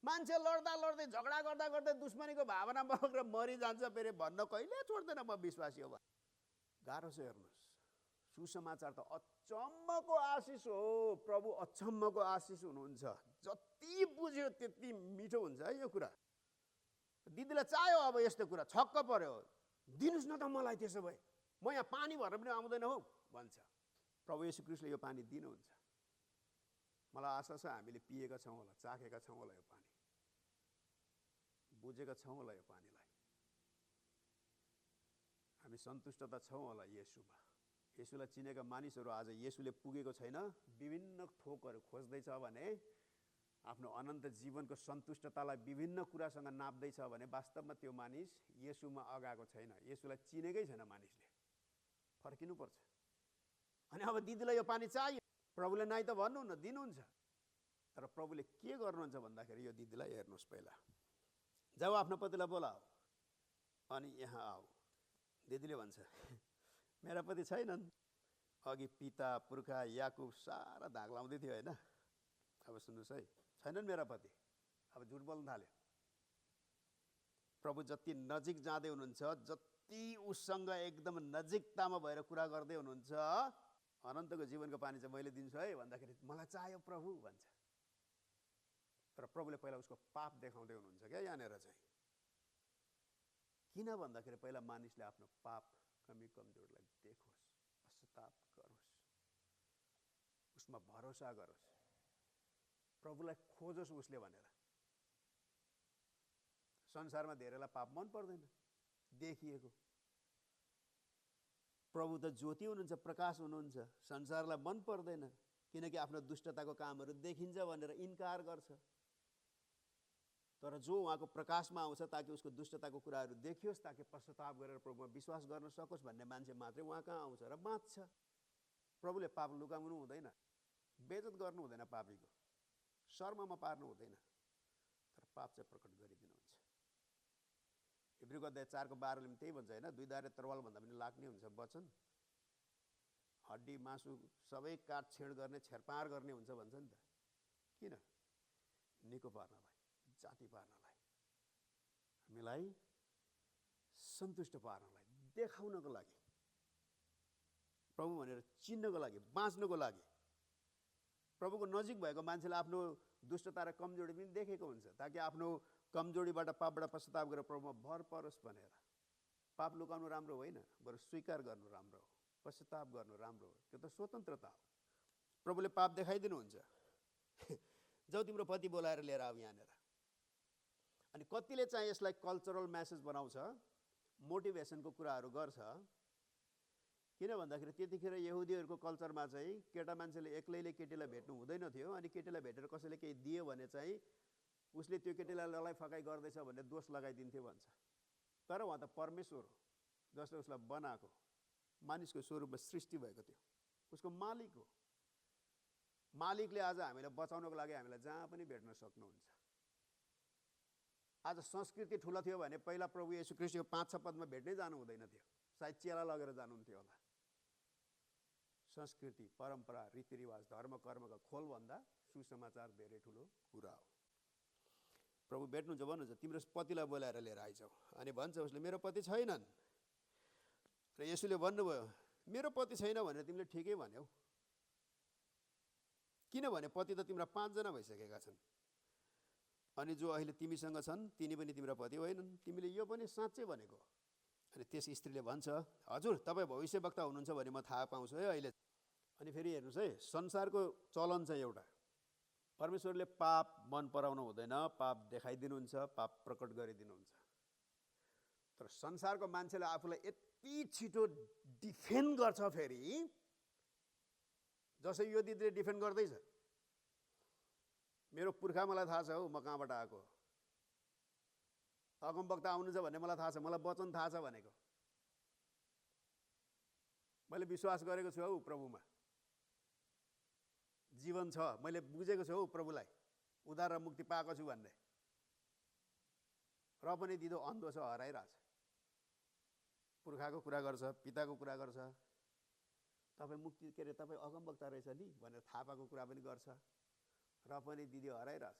मान्छे लड्दै झगडा गर्दा दुश्मनीको भावना बगेर मरिजान्छ, फेरि भन्न कहिले छोड्दैन म विश्वासी हो। गाह्रो छ हेर्नुहोस्। सुसमाचार त अचम्मको आशिष हो। प्रभु अचम्मको आशिष हुनुहुन्छ। जति बुझ्यो त्यति मिठो हुन्छ है यो कुरा। दिदीलाई चाह्यो अब यस्तो कुरा, छक्क पर्यो, दिनुहोस् न त मलाई, त्यसो भए म यहाँ पानी भएर पनि आउँदैन हो भन्छ। प्रभु येशू ख्रीष्टले यो पानी दिनुहुन्छ। मलाई आशा छ हामीले पिएका छौँ होला, चाखेका छौँ होला, यो पानी बुझेका छौँ होला। यो पानीलाई हामी सन्तुष्ट त छौँ होला येशूमा। येशूलाई चिनेका मानिसहरू आज येशूले पुगेको छैन, विभिन्न थोकहरू खोज्दैछ भने, आफ्नो अनन्त जीवनको सन्तुष्टतालाई विभिन्न कुरासँग नाप्दैछ भने वास्तवमा त्यो मानिस येशूमा अगाएको छैन, येशूलाई चिनेकै छैन मानिसले। फर्किनुपर्छ। अनि अब दिदीलाई यो पानी चाहियो, प्रभुले नाइ त भन्नु न, दिनुहुन्छ। तर प्रभुले के गर्नुहुन्छ भन्दाखेरि यो दिदीलाई हेर्नुहोस्, पहिला जाऊ आफ्नो पतिलाई बोलाऊ अनि यहाँ आऊ। दिदीले भन्छ मेरा पति छैनन्, अघि पिता पुर्खा याकुब सारा धाक लाउँदै थियो होइन। अब सुन्नुहोस् है, छैनन् मेरा पति, अब झुट बोल्न थाल्यो। प्रभु जति नजिक जाँदै हुनुहुन्छ, जति उसँग एकदम नजिकतामा भएर कुरा गर्दै हुनुहुन्छ, अनन्तको जीवनको पानी चाहिँ मैले दिन्छु है भन्दाखेरि मलाई चाहियो प्रभु भन्छ। तर प्रभुले पहिला उसको पाप देखाउँदै हुनुहुन्छ क्या यहाँनिर चाहिँ। किन भन्दाखेरि पहिला मानिसले आफ्नो पाप कमी कमजोरलाई देखोस्, पश्चाताप गरोस्, उसमा भरोसा गरोस्, प्रभुलाई खोजोस् उसले भनेर। संसारमा धेरैलाई पाप मन पर्दैन देखिएको। प्रभु त ज्योति हुनुहुन्छ, प्रकाश हुनुहुन्छ, संसारलाई मन पर्दैन किनकि आफ्नो दुष्टताको कामहरू देखिन्छ भनेर इन्कार गर्छ। तर जो उहाँको प्रकाशमा आउँछ ताकि उसको दुष्टताको कुराहरू देखियोस्, ताकि पश्चाताप गरेर प्रभुमा विश्वास गर्न सकोस् भन्ने मान्छे मात्रै उहाँ कहाँ आउँछ र बाँच्छ। प्रभुले पाप लुकाउनु हुँदैन, बेइज्जत गर्नु हुँदैन, पापीको शर्ममा पार्नु हुँदैन, तर पाप चाहिँ प्रकट गरिदिनुहुन्छ। हिब्रूको अध्याय 4:12ले पनि त्यही भन्छ होइन, दुई धारे तरवाल भन्दा पनि लाग्ने हुन्छ वचन, हड्डी मासु सबै काटछेड गर्ने, छेरपार गर्ने हुन्छ भन्छ नि त। किन? निको पार्नलाई, जाति पार्नलाई, हामीलाई सन्तुष्ट पार्नलाई, देखाउनको लागि, प्रभु भनेर चिन्नको लागि, बाँच्नको लागि। प्रभुको नजिक भएको मान्छेले आफ्नो दुष्टता र कमजोरी पनि देखेको हुन्छ, ताकि आफ्नो कमजोरीबाट पापबाट पश्चाताप गरेर प्रभुमा भर परोस् भनेर। पाप लुकाउनु राम्रो होइन, बरु स्वीकार गर्नु राम्रो हो, पश्चाताप गर्नु राम्रो हो। त्यो त स्वतन्त्रता हो। प्रभुले पाप देखाइदिनुहुन्छ। जाऊ तिम्रो पति बोलाएर लिएर आऊ यहाँनिर। अनि कतिले चाहिँ यसलाई कल्चरल म्यासेज बनाउँछ, मोटिभेसनको कुराहरू गर्छ। किन भन्दाखेरि त्यतिखेर यहुदीहरूको कल्चरमा चाहिँ केटा मान्छेले एक्लैले केटीलाई भेट्नु हुँदैन थियो। अनि केटीलाई भेटेर कसैले केही दियो भने चाहिँ उसले त्यो केटीलाई ललाइ फकाइ गर्दैछ भन्ने दोष लगाइदिन्थ्यो भन्छ। तर उहाँ त परमेश्वर हो, जसले उसलाई बनाएको, मानिसको स्वरूपमा सृष्टि भएको थियो, उसको मालिक हो। मालिकले आज हामीलाई बचाउनको लागि हामीलाई जहाँ पनि भेट्न सक्नुहुन्छ। आज संस्कृति ठुलो थियो भने पहिला प्रभु येशू ख्रीष्टको 5-6 पदमा भेट्नै जानु हुँदैन थियो, सायद चेला लगेर जानुहुन्थ्यो होला। संस्कृति, परम्परा, रीतिरिवाज, धर्म कर्मका खोलभन्दा सुसमाचार धेरै ठुलो कुरा हो। प्रभु भेट्नुहुन्छ, भन्नुहुन्छ तिम्रो पतिलाई बोलाएर लिएर आइजाऊ। अनि भन्छ उसले मेरो पति छैनन्। र येशूले भन्नुभयो मेरो पति छैन भनेर तिमीले ठिकै भन्यौ, किनभने पति त तिम्रा 5 जना भइसकेका छन्, अनि जो अहिले तिमीसँग छन् तिनी पनि तिम्रा पति होइनन्। तिमीले यो पनि साँच्चै भनेको। अनि त्यस स्त्रीले भन्छ हजुर तपाईँ भविष्यवक्ता हुनुहुन्छ भने म थाहा पाउँछु है अहिले। अनि फेरि हेर्नुहोस् है, संसारको चलन चाहिँ एउटा, परमेश्वरले पाप मन पराउनु हुँदैन, पाप देखाइदिनुहुन्छ, पाप प्रकट गरिदिनुहुन्छ। तर संसारको मान्छेले आफूलाई यति छिटो डिफेन्ड गर्छ, फेरि जसै यो दिदीले डिफेन्ड गर्दैछ, मेरो पुर्खा मलाई थाहा छ हौ, म कहाँबाट आएको, अगमवक्ता आउनुहुन्छ भन्ने मलाई थाहा छ, मलाई वचन थाहा छ भनेको, मैले विश्वास गरेको छु हौ प्रभुमा, जीवन छ, मैले बुझेको छु हौ प्रभुलाई, उद्धार र मुक्ति पाएको छु भन्ने। र पनि दिदो अन्धो छ, हराइरहेछ। पुर्खाको कुरा गर्छ, पिताको कुरा गर्छ, तपाईँ मुक्ति के अरे तपाईँ अगमवक्ता रहेछ नि भनेर थाहा पाएको कुरा पनि गर्छ, र पनि दिदी हराइरहेछ।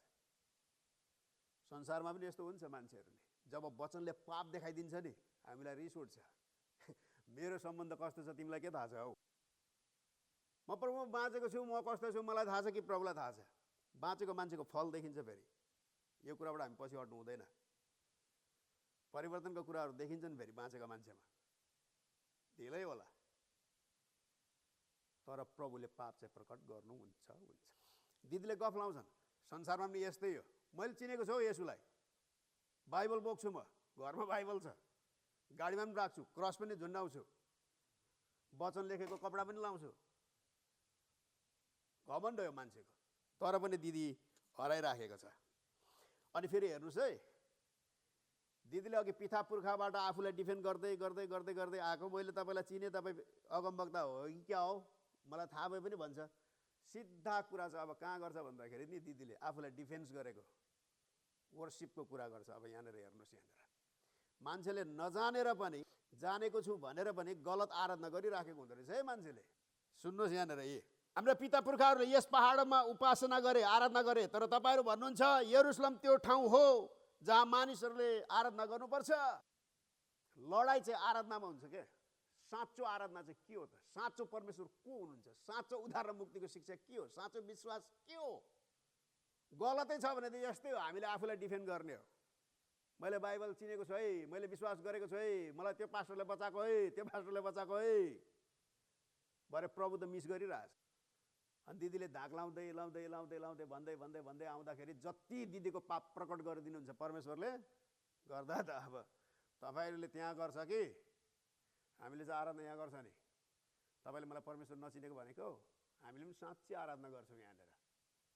संसारमा पनि यस्तो हुन्छ मान्छेहरूले, जब वचनले पाप देखाइदिन्छ नि हामीलाई रिस उठ्छ। मेरो सम्बन्ध कस्तो छ तिमीलाई के थाहा छ हौ, म प्रभुमा बाँचेको छु, म कस्तो छु मलाई थाहा छ कि प्रभुलाई थाहा छ। बाँचेको मान्छेको फल देखिन्छ। फेरि यो कुराबाट हामी पछि हट्नु हुँदैन। परिवर्तनको कुराहरू देखिन्छन् फेरि बाँचेको मान्छेमा, ढिलै होला, तर प्रभुले पाप चाहिँ प्रकट गर्नुहुन्छ। दिदीले गफ लाउँछन्, संसारमा पनि यस्तै हो। मैले चिनेको छु येशूलाई, बाइबल बोक्छु, म घरमा बाइबल छ, गाडीमा पनि राख्छु, क्रस पनि झुन्डाउँछु, वचन लेखेको कपडा पनि लाउँछु। घमण्ड हो मान्छेको, तर पनि दिदी हराइराखेको छ। अनि फेरि हेर्नुहोस् है, दिदीले अघि पिता पुर्खाबाट आफूलाई डिफेन्ड गर्दै गर्दै गर्दै गर्दै आएको, मैले तपाईँलाई चिने, तपाईँ अगमवक्ता हो कि क्या हो मलाई थाहा भए पनि भन्छ। सिधा कुरा छ। अब कहाँ गर्छ भन्दाखेरि नि दिदीले आफूलाई डिफेन्स गरेको वर्सिपको कुरा गर्छ। अब यहाँनिर हेर्नुहोस्, यहाँनिर मान्छेले नजानेर पनि जानेको छु भनेर पनि गलत आराधना गरिराखेको हुँदो रहेछ है मान्छेले। सुन्नुहोस् यहाँनिर हाम्रा पिता पुर्खाहरूले यस पहाडमा उपासना गरे, आराधना गरे, तर तपाईँहरू भन्नुहुन्छ यरुशलेम त्यो ठाउँ हो जहाँ मानिसहरूले आराधना गर्नुपर्छ। लडाइँ चाहिँ आराधनामा हुन्छ के? साँचो आराधना चाहिँ के हो त? साँचो परमेश्वर को हुनुहुन्छ? साँचो उद्धार र मुक्तिको शिक्षा के हो? साँचो विश्वास के हो? गलतै छ भने त यस्तै हो, हामीले आफूलाई डिफेन्ड गर्ने हो। मैले बाइबल चिनेको छु है, मैले विश्वास गरेको छु है, मलाई त्यो पास्टरले बचाएको है, त्यो पास्टरले बचाएको है, भरे प्रभु त मिस गरिरहेछ। अनि दिदीले धाक लाउँदै लाउँदै लाउँदै लाउँदै भन्दै भन्दै भन्दै आउँदाखेरि जति दिदीको पाप प्रकट गरिदिनुहुन्छ परमेश्वरले, गर्दा त अब तपाईँहरूले त्यहाँ गर्छ कि हामीले चाहिँ आराधना यहाँ गर्छ नि? तपाईँले मलाई परमेश्वर नचिनेको भनेको, हामीले पनि साँच्चै आराधना गर्छौँ यहाँनिर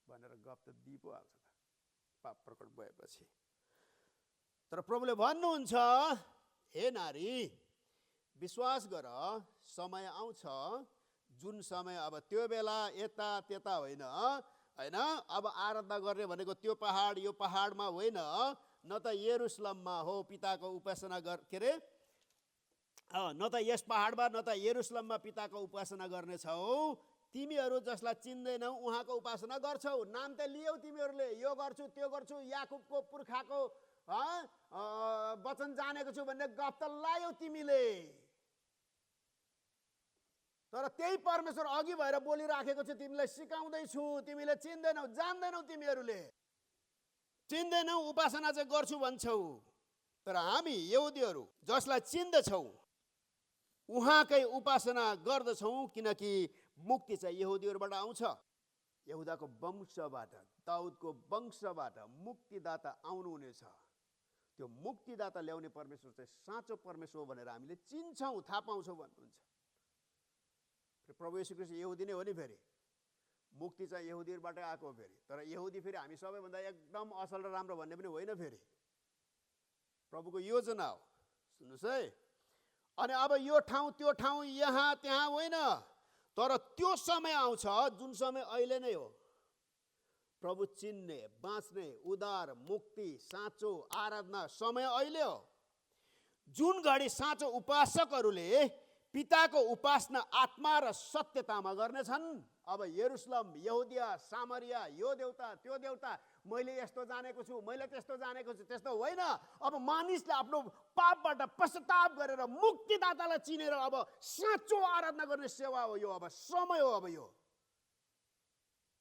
भनेर गफ त दिइ पो हाल्छ त पाप प्रकट भएपछि। तर प्रभुले भन्नुहुन्छ, हे नारी विश्वास गर, समय आउँछ जुन समय अब त्यो बेला यता त्यता होइन, अब आराधना गर्ने भनेको त्यो पहाड यो पहाडमा होइन, न त यरुशलेममा हो पिताको उपासना के अरे न त यस पहाडमा न त यरुशलेममा पिताको उपासना गर्नेछौ। तिमीहरू जसलाई चिन्दैनौ उहाँको उपासना गर्छौ। नाम त लियौ तिमीहरूले, यो गर्छु त्यो गर्छु, याकुबको पुर्खाको वचन जानेको छु भन्ने गफ त लायौ तिमीले। तर त्यही परमेश्वर अघि भएर बोलिराखेको छु, तिमीलाई सिकाउँदैछु, तिमीले चिन्दैनौ, जान्दैनौ, तिमीहरूले चिन्दैनौ, उपासना चाहिँ गर्छु भन्छौ। तर हामी यहुदीहरू जसलाई चिन्दछौ उहाँकै उपासना गर्दछौँ, किनकि मुक्ति चाहिँ यहुदीहरूबाट आउँछ। यहुदाको वंशबाट, दाउदको वंशबाट मुक्तिदाता आउनुहुनेछ। त्यो मुक्तिदाता ल्याउने परमेश्वर चाहिँ साँचो परमेश्वर हो भनेर हामीले चिन्छौँ, थाहा पाउँछौँ भन्नुहुन्छ। प्रभु येशू ख्रीष्ट यहुदी नै हो नि, फेरि मुक्ति चाहिँ यहुदीहरूबाटै आएको हो फेरि। तर यहुदी फेरि हामी सबैभन्दा एकदम असल र राम्रो भन्ने पनि होइन फेरि, प्रभुको योजना हो। सुन्नुहोस् है, अनि अब यो ठाउँ त्यो ठाउँ यहाँ त्यहाँ होइन, तर त्यो समय आउँछ जुन समय अहिले नै हो। प्रभु चिन्ने, बाँच्ने, उद्धार, मुक्ति, साँचो आराधना समय अहिले हो। जुन घडी साँचो उपासकहरूले पिताको उपासना आत्मा र सत्यतामा गर्नेछन्। अब यरुशलेम, यहुदिया, सामरिया, यो देउता त्यो देउता, मैले यस्तो जानेको छु, मैले त्यस्तो जानेको छु, त्यस्तो होइन। अब मानिसले आफ्नो पापबाट पश्चाताप गरेर मुक्तिदातालाई चिनेर अब साँचो आराधना गर्ने सेवा हो यो। अब समय हो अब यो।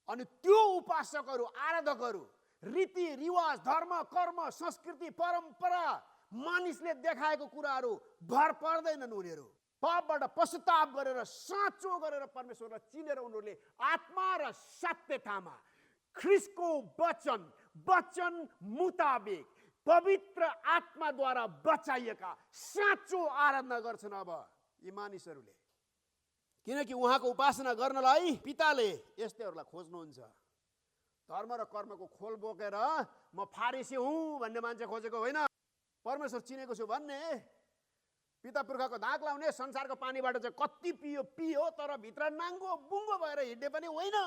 अनि त्यो उपासकहरू, आराधकहरू रीतिरिवाज, धर्म, कर्म, संस्कृति, परम्परा, मानिसले देखाएको कुराहरू भर पर्दैनन्। उनीहरू पापबाट पश्चाताप गरेर साँचो गरेर परमेश्वरलाई चिनेर उनीहरूले आत्मा र सत्यतामा ख्रीष्टको वचन मुताबिक पवित्र आत्माद्वारा बचाइएका साँचो आराधना गर्छन् अब यी मानिसहरूले। किनकि उहाँको उपासना गर्नलाई पिताले यस्तैहरूलाई खोज्नुहुन्छ। धर्म र कर्मको खोल बोकेर म फारिसी हुँ भन्ने मान्छे खोजेको होइन, परमेश्वर चिनेको छु भन्ने, पिता पुर्खाको धाक लाउने, संसारको पानीबाट चाहिँ कति पियो तर भित्र नाङ्गो बुङ्गो भएर हिँड्ने पनि होइन।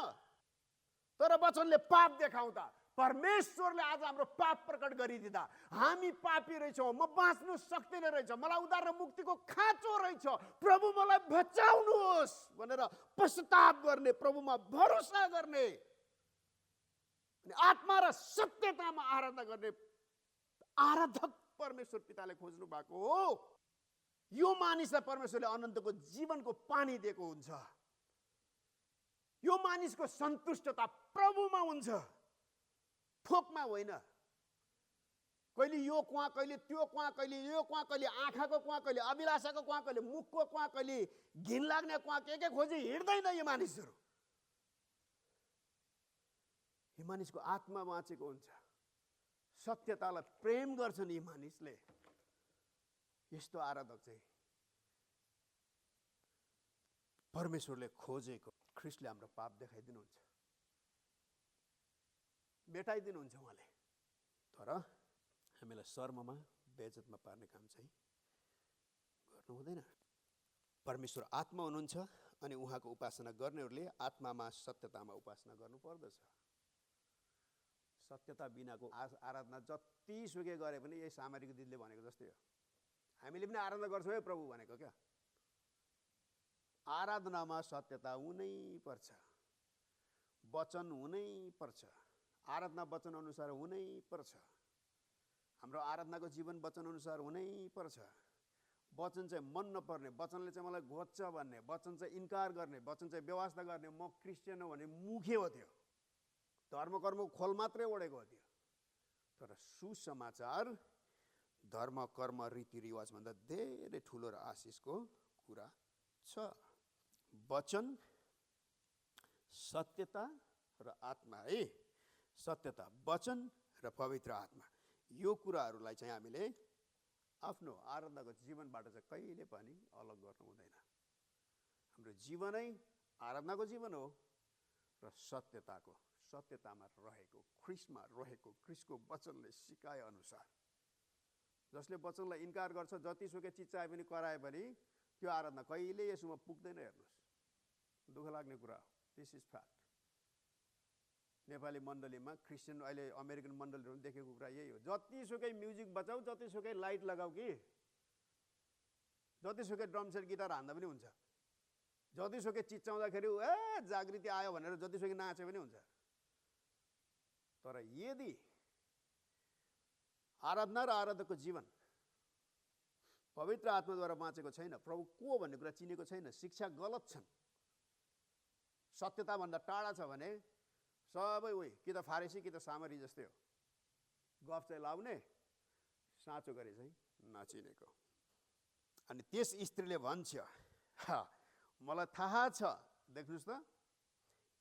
तर वचनले पाप देखाउँदा, परमेश्वरले आज हाम्रो पाप प्रकट गरिदिँदा हामी पापी रहेछौँ, म बाँच्नु सक्दिनँ रहेछ, मलाई उद्धार र मुक्तिको खाँचो रहेछ, प्रभु मलाई बचाउनुहोस् भनेर पश्चाताप गर्ने, प्रभुमा भरोसा गर्ने, आत्मा र सत्यतामा आराधना गर्ने आराधक परमेश्वर पिताले खोज्नु भएको हो। यो मानिसलाई परमेश्वरले अनन्तको जीवनको पानी दिएको हुन्छ। यो मानिसको सन्तुष्टता प्रभुमा हुन्छ, थोकमा होइन। कहिले यो कुवा, कहिले त्यो कुवा, कहिले यो कुवा, कहिले आँखाको कुवा, कहिले अभिलाषाको कुवा, कहिले मुखको कुवा, कहिले घिन लाग्ने कुवा के खोजी हिँड्दैन यो मानिसहरू। यो मानिसको आत्मा बाँचेको हुन्छ, सत्यतालाई प्रेम गर्छन् यी मानिसले। यस्तो आराधक चाहिँ परमेश्वरले खोजेको। ख्रीष्टले हाम्रो पाप देखाइदिनुहुन्छ, मेटाइदिनुहुन्छ उहाँले। तर हामीलाई शर्ममा, बेइज्जतमा पार्ने काम चाहिँ गर्नु हुँदैन। परमेश्वर आत्मा हुनुहुन्छ अनि उहाँको उपासना गर्नेहरूले आत्मामा सत्यतामा उपासना गर्नु पर्दछ। सत्यता बिनाको आराधना जतिसुकै गरे पनि यही सामरीको दिदीले भनेको जस्तै हो। हामीले पनि आराधना गर्छौँ है प्रभु भनेको क्या। आराधनामा सत्यता हुनै पर्छ, वचन हुनै पर्छ, आराधना वचन अनुसार हुनै पर्छ। हाम्रो आराधनाको जीवन वचन अनुसार हुनै पर्छ। वचन चाहिँ मन नपर्ने, वचनले चाहिँ मलाई घोच्छ भन्ने, वचन चाहिँ इन्कार गर्ने, वचन चाहिँ व्यवस्था गर्ने, म क्रिस्चियन हो भने मुखे हो त्यो, धर्म कर्मको खोल मात्रै ओढेको हो त्यो। तर सुसमाचार धर्म कर्म रीतिरिवाजभन्दा धेरै ठुलो र आशिषको कुरा छ। वचन, सत्यता र आत्मा है, सत्यता, वचन र पवित्र आत्मा, यो कुराहरूलाई चाहिँ हामीले आफ्नो आराधनाको जीवनबाट चाहिँ कहिले पनि अलग गर्नु हुँदैन। हाम्रो जीवनै आराधनाको जीवन हो र सत्यतामा रहेको, ख्रिस्टमा रहेको, ख्रिस्टको वचनले सिकाए अनुसार। जसले वचनलाई इन्कार गर्छ, जतिसुकै चिज चाहे पनि कराए पनि त्यो आराधना कहिले यसोमा पुग्दैन। हेर्नुहोस्, दुःख लाग्ने कुरा हो, दिस इज फ्याक्ट। नेपाली मण्डलीमा, क्रिस्चियन अहिले अमेरिकन मण्डलीहरू देखेको कुरा यही हो। जतिसुकै म्युजिक बजाऊ, जतिसुकै लाइट लगाऊ कि, जतिसुकै ड्रम सेट गिटार हान्दा पनि हुन्छ, जतिसुकै चिच्याउँदाखेरि जागृति आयो भनेर जतिसुकै नाचे पनि हुन्छ। तर यदि आराधना र आराधकको जीवन पवित्र आत्माद्वारा बाँचेको छैन, प्रभु को भन्ने कुरा चिनेको छैन, शिक्षा गलत छन्, सत्यताभन्दा टाढा छ भने सबै उही कि त फारेसी कि त सामरी जस्तै हो। गफ चाहिँ लाउने, साँचो गरे चाहिँ नचिनेको। अनि त्यस स्त्रीले भन्छ, मलाई थाहा छ, देख्नुहोस् त,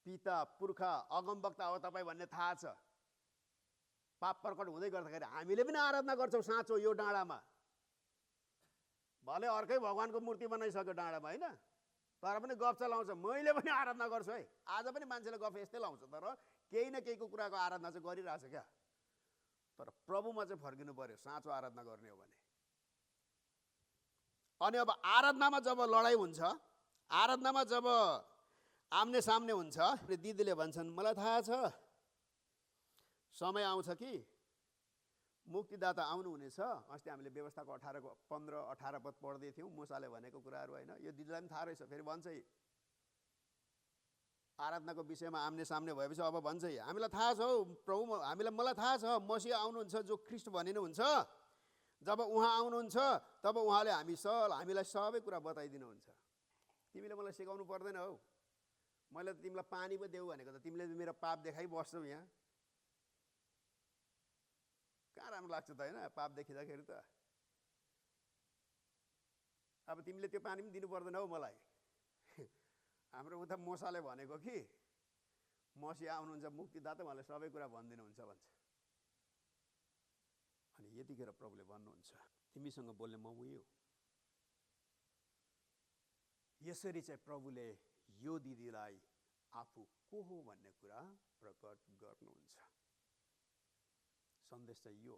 पिता पुर्खा अगमवक्ता हो तपाईँ भन्ने थाहा छ। पाप प्रकट हुँदै गर्दाखेरि हामीले पनि आराधना गर्छौँ साँचो यो डाँडामा। भले अर्कै भगवानको मूर्ति बनाइसक्यो डाँडामा होइन, तर पनि गफ चलाउँछ, मैले पनि आराधना गर्छु है। आज पनि मान्छेले गफ यस्तै लाउँछ, तर केही न केहीको कुराको आराधना चाहिँ गरिरहेछ क्या। तर प्रभुमा चाहिँ फर्किनु पर्यो साँचो आराधना गर्ने हो भने। अनि अब आराधनामा जब लडाइँ हुन्छ, आराधनामा जब आम्ने सामने हुन्छ, दिदीले भन्छन् मलाई थाहा छ समय आउँछ कि मुक्तिदाता आउनुहुनेछ। अस्ति हामीले व्यवस्थाको 15-18 पद पढ्दै थियौँ, मुसाले भनेको कुराहरू होइन। यो दिदीलाई पनि थाहा रहेछ। फेरि भन्छ आराधनाको विषयमा आम्ने सामने भएपछि अब भन्छ हामीलाई थाहा छ हौ प्रभु, मलाई थाहा छ मसीह आउनुहुन्छ जो ख्रिस्ट भनिनुहुन्छ। जब उहाँ आउनुहुन्छ तब उहाँले हामीलाई सबै कुरा बताइदिनुहुन्छ। तिमीले मलाई सिकाउनु पर्दैन हौ, मैले त तिमीलाई पानी पो देऊ भनेको त तिमीले मेरो पाप देखाइबस्छौ यहाँ। कहाँ राम्रो लाग्छ त होइन पाप देखिँदाखेरि त। अब तिमीले त्यो पानी पनि दिनु पर्दैन हौ मलाई। हाम्रो उता मोसाले भनेको कि मसीह आउनुहुन्छ मुक्तिदाता, उहाँले सबै कुरा भनिदिनुहुन्छ भन्छ। अनि यतिखेर प्रभुले भन्नुहुन्छ तिमीसँग बोल्ने म उही हो। यसरी चाहिँ प्रभुले यो दिदीलाई आफू को हो भन्ने कुरा प्रकट गर्नुहुन्छ। सन्देश चाहिँ यो,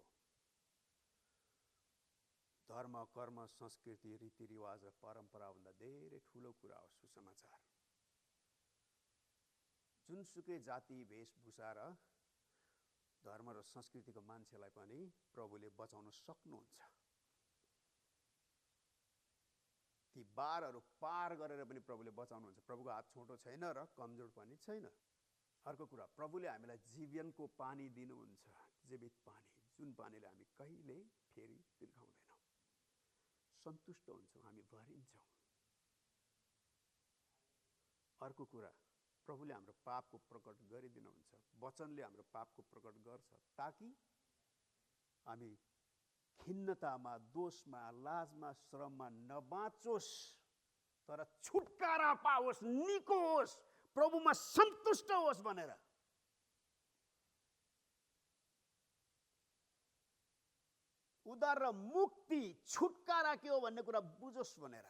धर्म कर्म संस्कृति रीतिरिवाज र परम्पराभन्दा धेरै ठुलो कुरा हो सुसमाचार। जुनसुकै जाति वेशभूषा र धर्म र संस्कृतिको मान्छेलाई पनि प्रभुले बचाउन सक्नुहुन्छ। ती बारहरू पार गरेर पनि प्रभुले बचाउनुहुन्छ। प्रभुको हात छोटो छैन र कमजोर पनि छैन। अर्को कुरा, प्रभुले हामीलाई जीवनको पानी दिनुहुन्छ, जीवित पानी, जुन पानीले हामी कहिले फेरि तिर्खाउँदैनौँ। सन्तुष्ट हुन्छौँ, हामी भरिन्छौँ। अर्को कुरा, प्रभुले हाम्रो पापको प्रकट गरिदिनुहुन्छ। वचनले हाम्रो पापको प्रकट गर्छ ताकि हामी खिन्नतामा, दोषमा, लाजमा, श्रममा नबाँचोस्, तर छुटकारा पाओस्, निको होस्, प्रभुमा सन्तुष्ट होस् भनेर। उद्धार र मुक्ति, छुटकारा के हो भन्ने कुरा बुझोस् भनेर।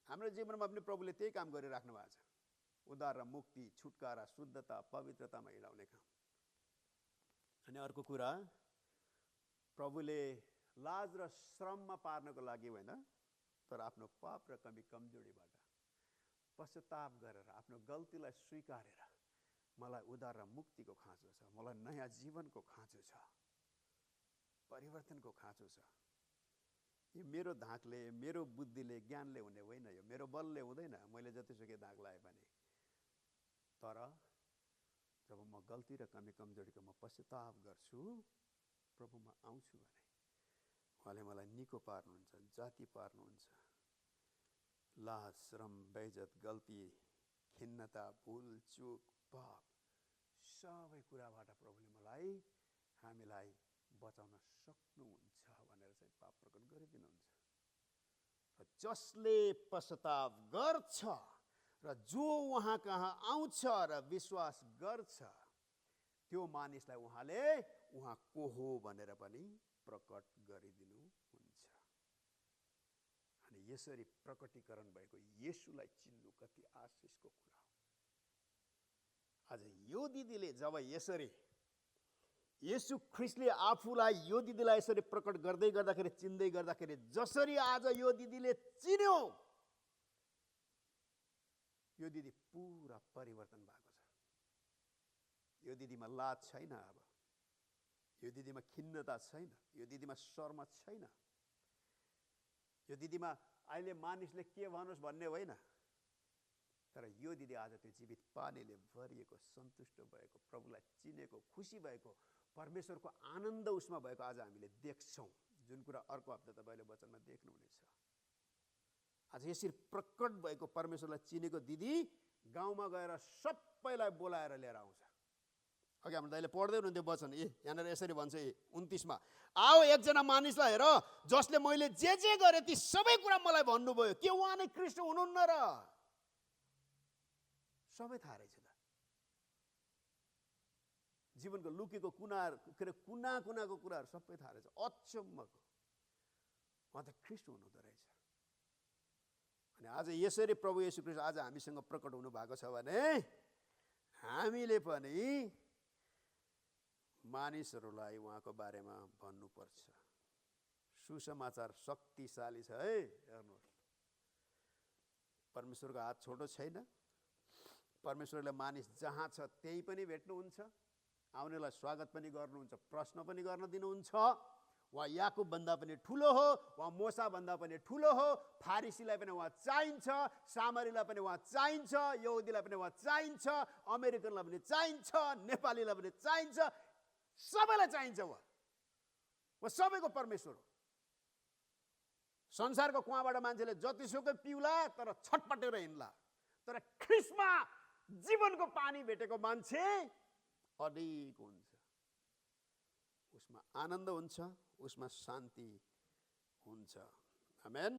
हाम्रो जीवनमा पनि प्रभुले त्यही काम गरिराख्नु भएको छ। उद्धार र मुक्ति, छुटकारा, शुद्धता, पवित्रतामा हिँडाउने काम। अनि अर्को कुरा, प्रभुले लाज र श्रममा पार्नको लागि होइन, तर आफ्नो पाप र कमजोरीबाट पश्चाताप गरेर, आफ्नो गल्तीलाई स्वीकारेर, मलाई उद्धार र मुक्तिको खाँचो छ, मलाई नयाँ जीवनको खाँचो छ, परिवर्तनको खाँचो छ, यो मेरो धाकले, मेरो बुद्धिले, ज्ञानले हुने होइन, यो मेरो बलले हुँदैन, मैले जतिसुकै धाक लाए पनि। तर जब म गल्ती र कमजोरीको म पश्चाताप गर्छु, प्रभुमा आउँछु भने उहाँले मलाई निको पार्नुहुन्छ, जाति पार्नुहुन्छ। लाज, श्रम, बेइज्जत, गल्ती, खिन्नता, भुल, चुक, पाप सबै कुराबाट प्रभुले हामीलाई बचाउन सक्नुहुन्छ भनेर चाहिँ पाप प्रकट गरिदिनुहुन्छ। र जसले पश्चाताप गर्छ र जो उहाँ कहाँ आउँछ र विश्वास गर्छ, त्यो मानिसलाई उहाँ को हो भनेर पनि प्रकट गरिदिनुहुन्छ। अनि यसरी प्रकटीकरण भएको येशूलाई चिन्नु कति आशिषको कुरा हो। आज यो दिदीले जब यसरी येशू ख्रीष्टले आफूलाई यो दिदीलाई यसरी प्रकट गर्दै गर्दाखेरि, चिन्दै गर्दाखेरि, जसरी आज यो दिदीले चिन्यो, यो दिदी पुरा परिवर्तन भएको छ। यो दिदीमा लाज छैन, अब यो दिदीमा खिन्नता छैन, यो दिदीमा शर्म छैन, यो दिदीमा अहिले मानिसले के भनोस् भन्ने होइन। तर यो दिदी आज त्यो जीवित पानीले भरिएको, सन्तुष्ट भएको, प्रभुलाई चिनेको, खुसी भएको, परमेश्वरको आनन्द उसमा भएको आज हामीले देख्छौँ। जुन कुरा अर्को हप्ता तपाईँले वचनमा देख्नुहुनेछ। आज यसरी प्रकट भएको परमेश्वरलाई चिनेको दिदी गाउँमा गएर सबैलाई बोलाएर लिएर आउँछ। अघि हाम्रो दाइले पढ्दै हुनुहुन्थ्यो वचन, यहाँनिर यसरी भन्छ 29 मा, आओ एकजना मानिसलाई हेर जसले मैले जे गरेँ ती सबै कुरा मलाई भन्नुभयो, के उहाँ नै ख्रीष्ट हुनुहुन्न र? सबै थाहा रहेछ त। जीवनको लुकेको कुनाको कुराहरू सबै थाहा रहेछ। अचम्मको, उहाँ त ख्रीष्ट हुनुहुँदो रहेछ। अनि आज यसरी प्रभु येशू ख्रीष्ट आज हामीसँग प्रकट हुनु भएको छ भने हामीले पनि मानिसहरूलाई उहाँको बारेमा भन्नुपर्छ। सुसमाचार शक्तिशाली छ है। हेर्नुहोस्, परमेश्वरको हात छोटो छैन। परमेश्वरले मानिस जहाँ छ त्यही पनि भेट्नुहुन्छ, आउनेलाई स्वागत पनि गर्नुहुन्छ, प्रश्न पनि गर्न दिनुहुन्छ। उहाँ याकुब भन्दा पनि ठुलो हो, उहाँ मोसा भन्दा पनि ठुलो हो। फारिसीलाई पनि उहाँ चाहिन्छ, सामरीलाई पनि उहाँ चाहिन्छ, यहुदीलाई पनि उहाँ चाहिन्छ, अमेरिकनलाई पनि चाहिन्छ, नेपालीलाई पनि चाहिन्छ, सबैलाई चाहिन्छ। उहाँ सबैको परमेश्वर हो। संसारको कुवाबाट मान्छेले जतिसुकै पिउला तर छटपटेर हिँड्ला, तर ख्रीष्टमा जीवनको पानी भेटेको मान्छे अडिग हुन्छ। उसमा आनन्द हुन्छ, उसमा शान्ति हुन्छ। आमेन।